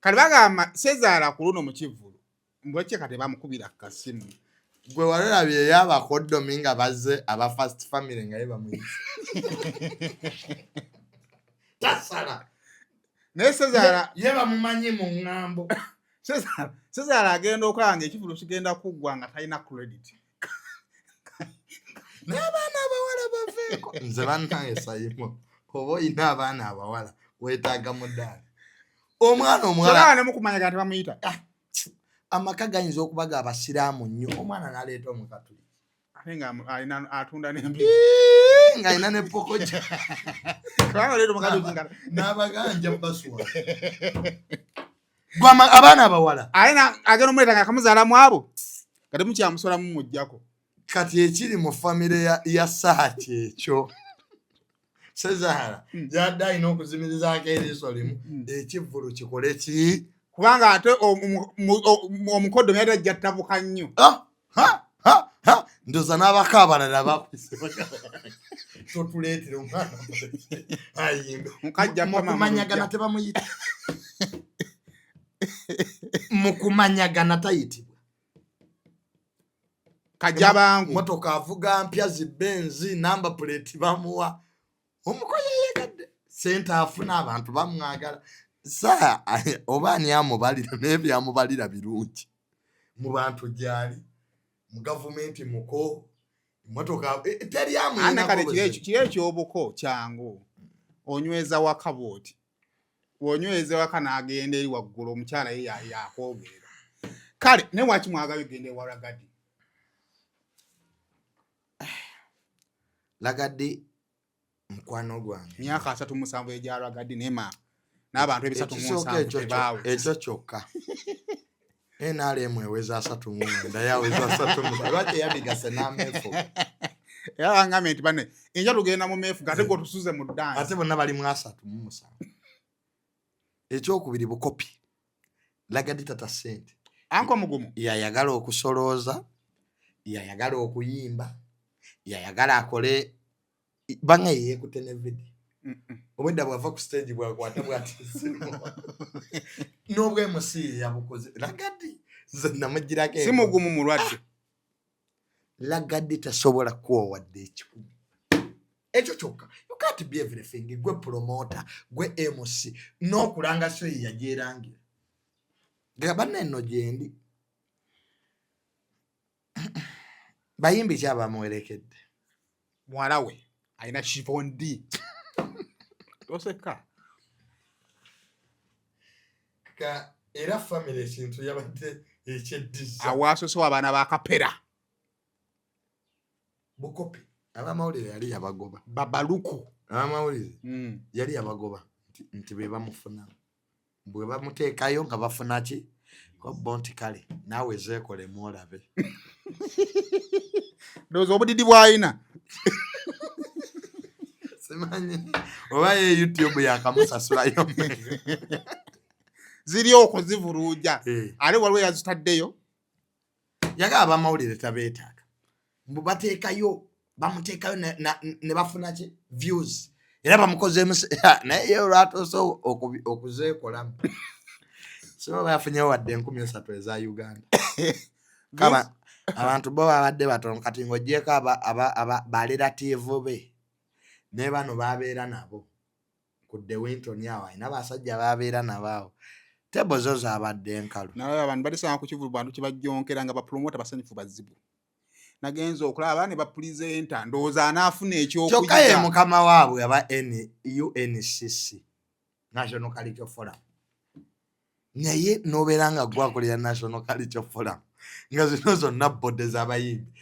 Speaker 2: Kati bagamba Sezara ku luno mu kivvulu mbwekye kati bamukubira kasimu.
Speaker 1: Gwe walolabye eyo abakoddomi nga bazze aba first family nga ye bamuyise tasala.
Speaker 2: Naye Sezara
Speaker 1: ye bamumanyi mu ŋŋambo.
Speaker 2: Sezara agenda okulaba nga ekivvulu kigenda kuggwa nga talina credit.
Speaker 1: N'abaana abawala baveeko. Nze bannange Sayimo, oba olina abaana abawala weetaaga mudaali omwana omuwala.
Speaker 2: Nemukumanya nga tebamuyita.
Speaker 1: Amaka gayinza okuba ga basiraamu nnyo, omwana n'aleeta omukatuliki
Speaker 2: ate nga alina atunda n'embi
Speaker 1: ng'alina ne pokoja n'abaganja baswa abaana abawala.
Speaker 2: Alina agenda omuleeta nga akamuzaalamu abo nga temukyamusolamu mujjako.
Speaker 1: Kati ekiri mu famire ya Saaki ekyo Sezara yadde alina okuzimirizaako eriiso limu ekivvulu kikole ki,
Speaker 2: kubanga ate omukoddomi yali ajja ttabuka nnyo.
Speaker 1: Ndoza n'abako abalala bakuse totuleetera omwana ayimbe.
Speaker 2: Mukajja
Speaker 1: Mukumanyagana tebamuyita, mukumanyagana tayitibwa.
Speaker 2: Kajja bangu.
Speaker 1: Motoka avuga mpya, zibenzi, number plate bamuwa, omukoye yegadde sente afuna, abantu bamwagala. Saa oba ani amubalira, naye byamubalira birungi mu bantu gyali mu gavumenti muko motoka teri.
Speaker 2: Ane kale kiri ekyobuko kyangu, onyweza waka bwoti, onyweza waka n'agenda eri waggulu, omukyala ye yakwogerera. Kale naye waki mwagala ogenda ewa Ragadi?
Speaker 1: Ragadi mukwano gwange.
Speaker 2: Myaka 37 egya Ragadi nema n'abantu ebisatu mu
Speaker 1: Ekisooka
Speaker 2: nsanvu
Speaker 1: ekyo
Speaker 2: tebaawe.
Speaker 1: Ekyo kyokka NRM eweza 39, yaweza 37, lwaki eyabigase n'ameefu?
Speaker 2: Era bangambye nti bane enja tugenda mu meefu ate gwe otusuze mu ddansi.
Speaker 1: Ate bonna bali mu 37. Ekyokubiri, bukopi. Ragadi tata sente.
Speaker 2: Anko mugumu.
Speaker 1: Yayagala okusolooza, yayagala okuyimba, yayagala akole banga yeyeekute ne video. Obwedda bwava ku stage bwakwata bwati n'obwemusi yabukoze. Ragadi nze namugirako.
Speaker 2: Si mugumu, mulwadde.
Speaker 1: Ragadi tasobola kuwa wadde 100. Ekyo kyokka, you can't be everything. Gwe promoter, gwe MC, n'okulanga so ye yagyerangira nga banna eno gyendi. Bayimbi ki abamuwerekedde?
Speaker 2: Muwala we alina Chivondi, toseka.
Speaker 1: Ka era family ekintu yabadde ekyeddiza.
Speaker 2: Awaasosewo abaana ba Kapera.
Speaker 1: Bukopi. Abamawulire yali yabagoba.
Speaker 2: Babaluku.
Speaker 1: Abamawulire yali yabagoba nti be bamufunamu, bwe bamuteekayo nga bafuna ki, ko bo nti kale naawe zeekolemu olabe.
Speaker 2: Ndowooza obudidi bw'alina.
Speaker 1: Simanyi oba ye YouTube yakamusasulayo.
Speaker 2: Ziri okwo zivuluuja. Ate waliwo yazitaddeyo.
Speaker 1: Yagaba abamawulire tabeetaaga, mbu bateekayo, bamuteekayo ne bafuna ki, views, era bamukozeemu naye ye olwatuuse okuzeekolamu siba bafunyewo wadde 3000 eza Uganda. Kaba abantu bo babadde batono. Kati ng'ogyeko barelative be ne bano babeera nabo ku The Winton awo, alina basajja babeera nabo awo, table zo zabadde enkalu.
Speaker 2: Naye abantu balisanga ku kivulu, bantu kibajjonkera nga bapromota basanyufu bazibu. Nagenza okulaba ne bapulizenta, ndowooza anaafuna
Speaker 1: Kyokka ye
Speaker 2: ekyokuyiga.
Speaker 1: Mukama waabwe aba UNCC. National Culture Forum, naye nobeera nga gwakolera National Culture Forum, nga zino zonna body z'abayimbi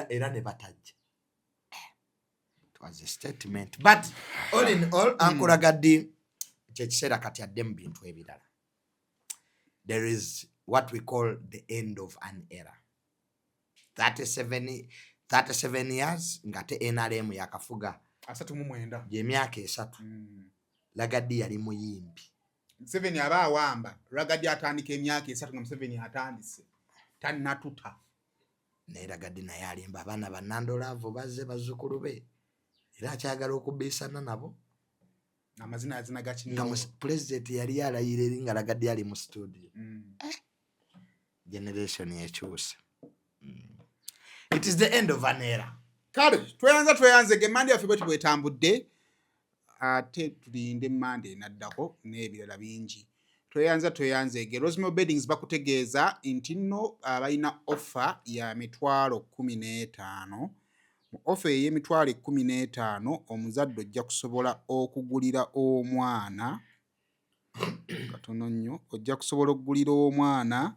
Speaker 1: era ne batajja. It was a statement, but all in all, Uncle Ragga Dee kyekiseera kati adde mu bintu ebirala. There is what we call the end of an era. 37 years ng'ate NRM yakafuga.
Speaker 2: 39.
Speaker 1: Gyemyaka 30. Ragga Dee yali muyimbi.
Speaker 2: Museveni aba awamba, Ragga Dee atandika emyaka 30 nga Museveni atandise, tannatuta.
Speaker 1: Naye Ragga Dee naye alimba abaana bannandolaavu bazze bazzukulu be, era akyagala okubiisana nabo.
Speaker 2: Amazina azina
Speaker 1: Nga
Speaker 2: gakinyo.
Speaker 1: Pulezidenti yali alayira eri nga Ragga Dee ali mu studio. Generation ekyuse. It is the end of an era.
Speaker 2: Kale tweyanza, tweyanze ge Mande yaffe bweti bwetambudde, ate tulinde Mande enaddako n'ebirala bingi. Tweyanza, tweyanze ge Rosemary Beddings bakutegeeza nti nno abalina offer ya 150,000. Mu offer ey'emitwalo 15, omuzadde ojja kusobola okugulira omwana katono nnyo, ojja kusobola okugulira omwana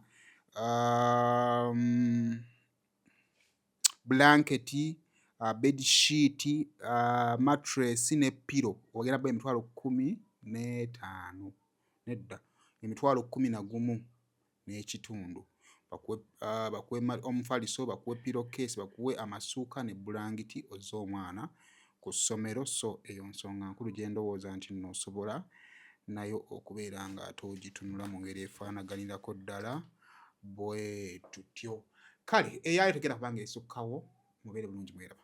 Speaker 2: blanketi, bedsheet, mattress ne pillow. Ogenda ba 15,000, nedda, 11,500. Bakuwe omufaliso, bakuwe pillow case, bakuwe amasuuka ne bulangiti ozze omwana ku ssomero. So eyo nsonga nkulu gye ndowooza nti nno osobola nayo okubeera nga ate ogitunula mu ngeri efaanaganirako ddala bwe tutyo. Kale eyayo tegenda kubanga esukkawo. Mubeere bulungi, mweraba.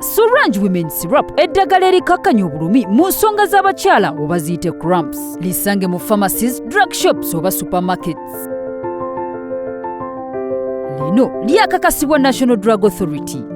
Speaker 3: Sorange Women Syrup, eddagala erikakkanya obulumi mu nsonga z'abakyala oba ziyite cramps, lisange mu pharmacies, drug shops oba supermarkets. Lino lyakakasibwa National Drug Authority.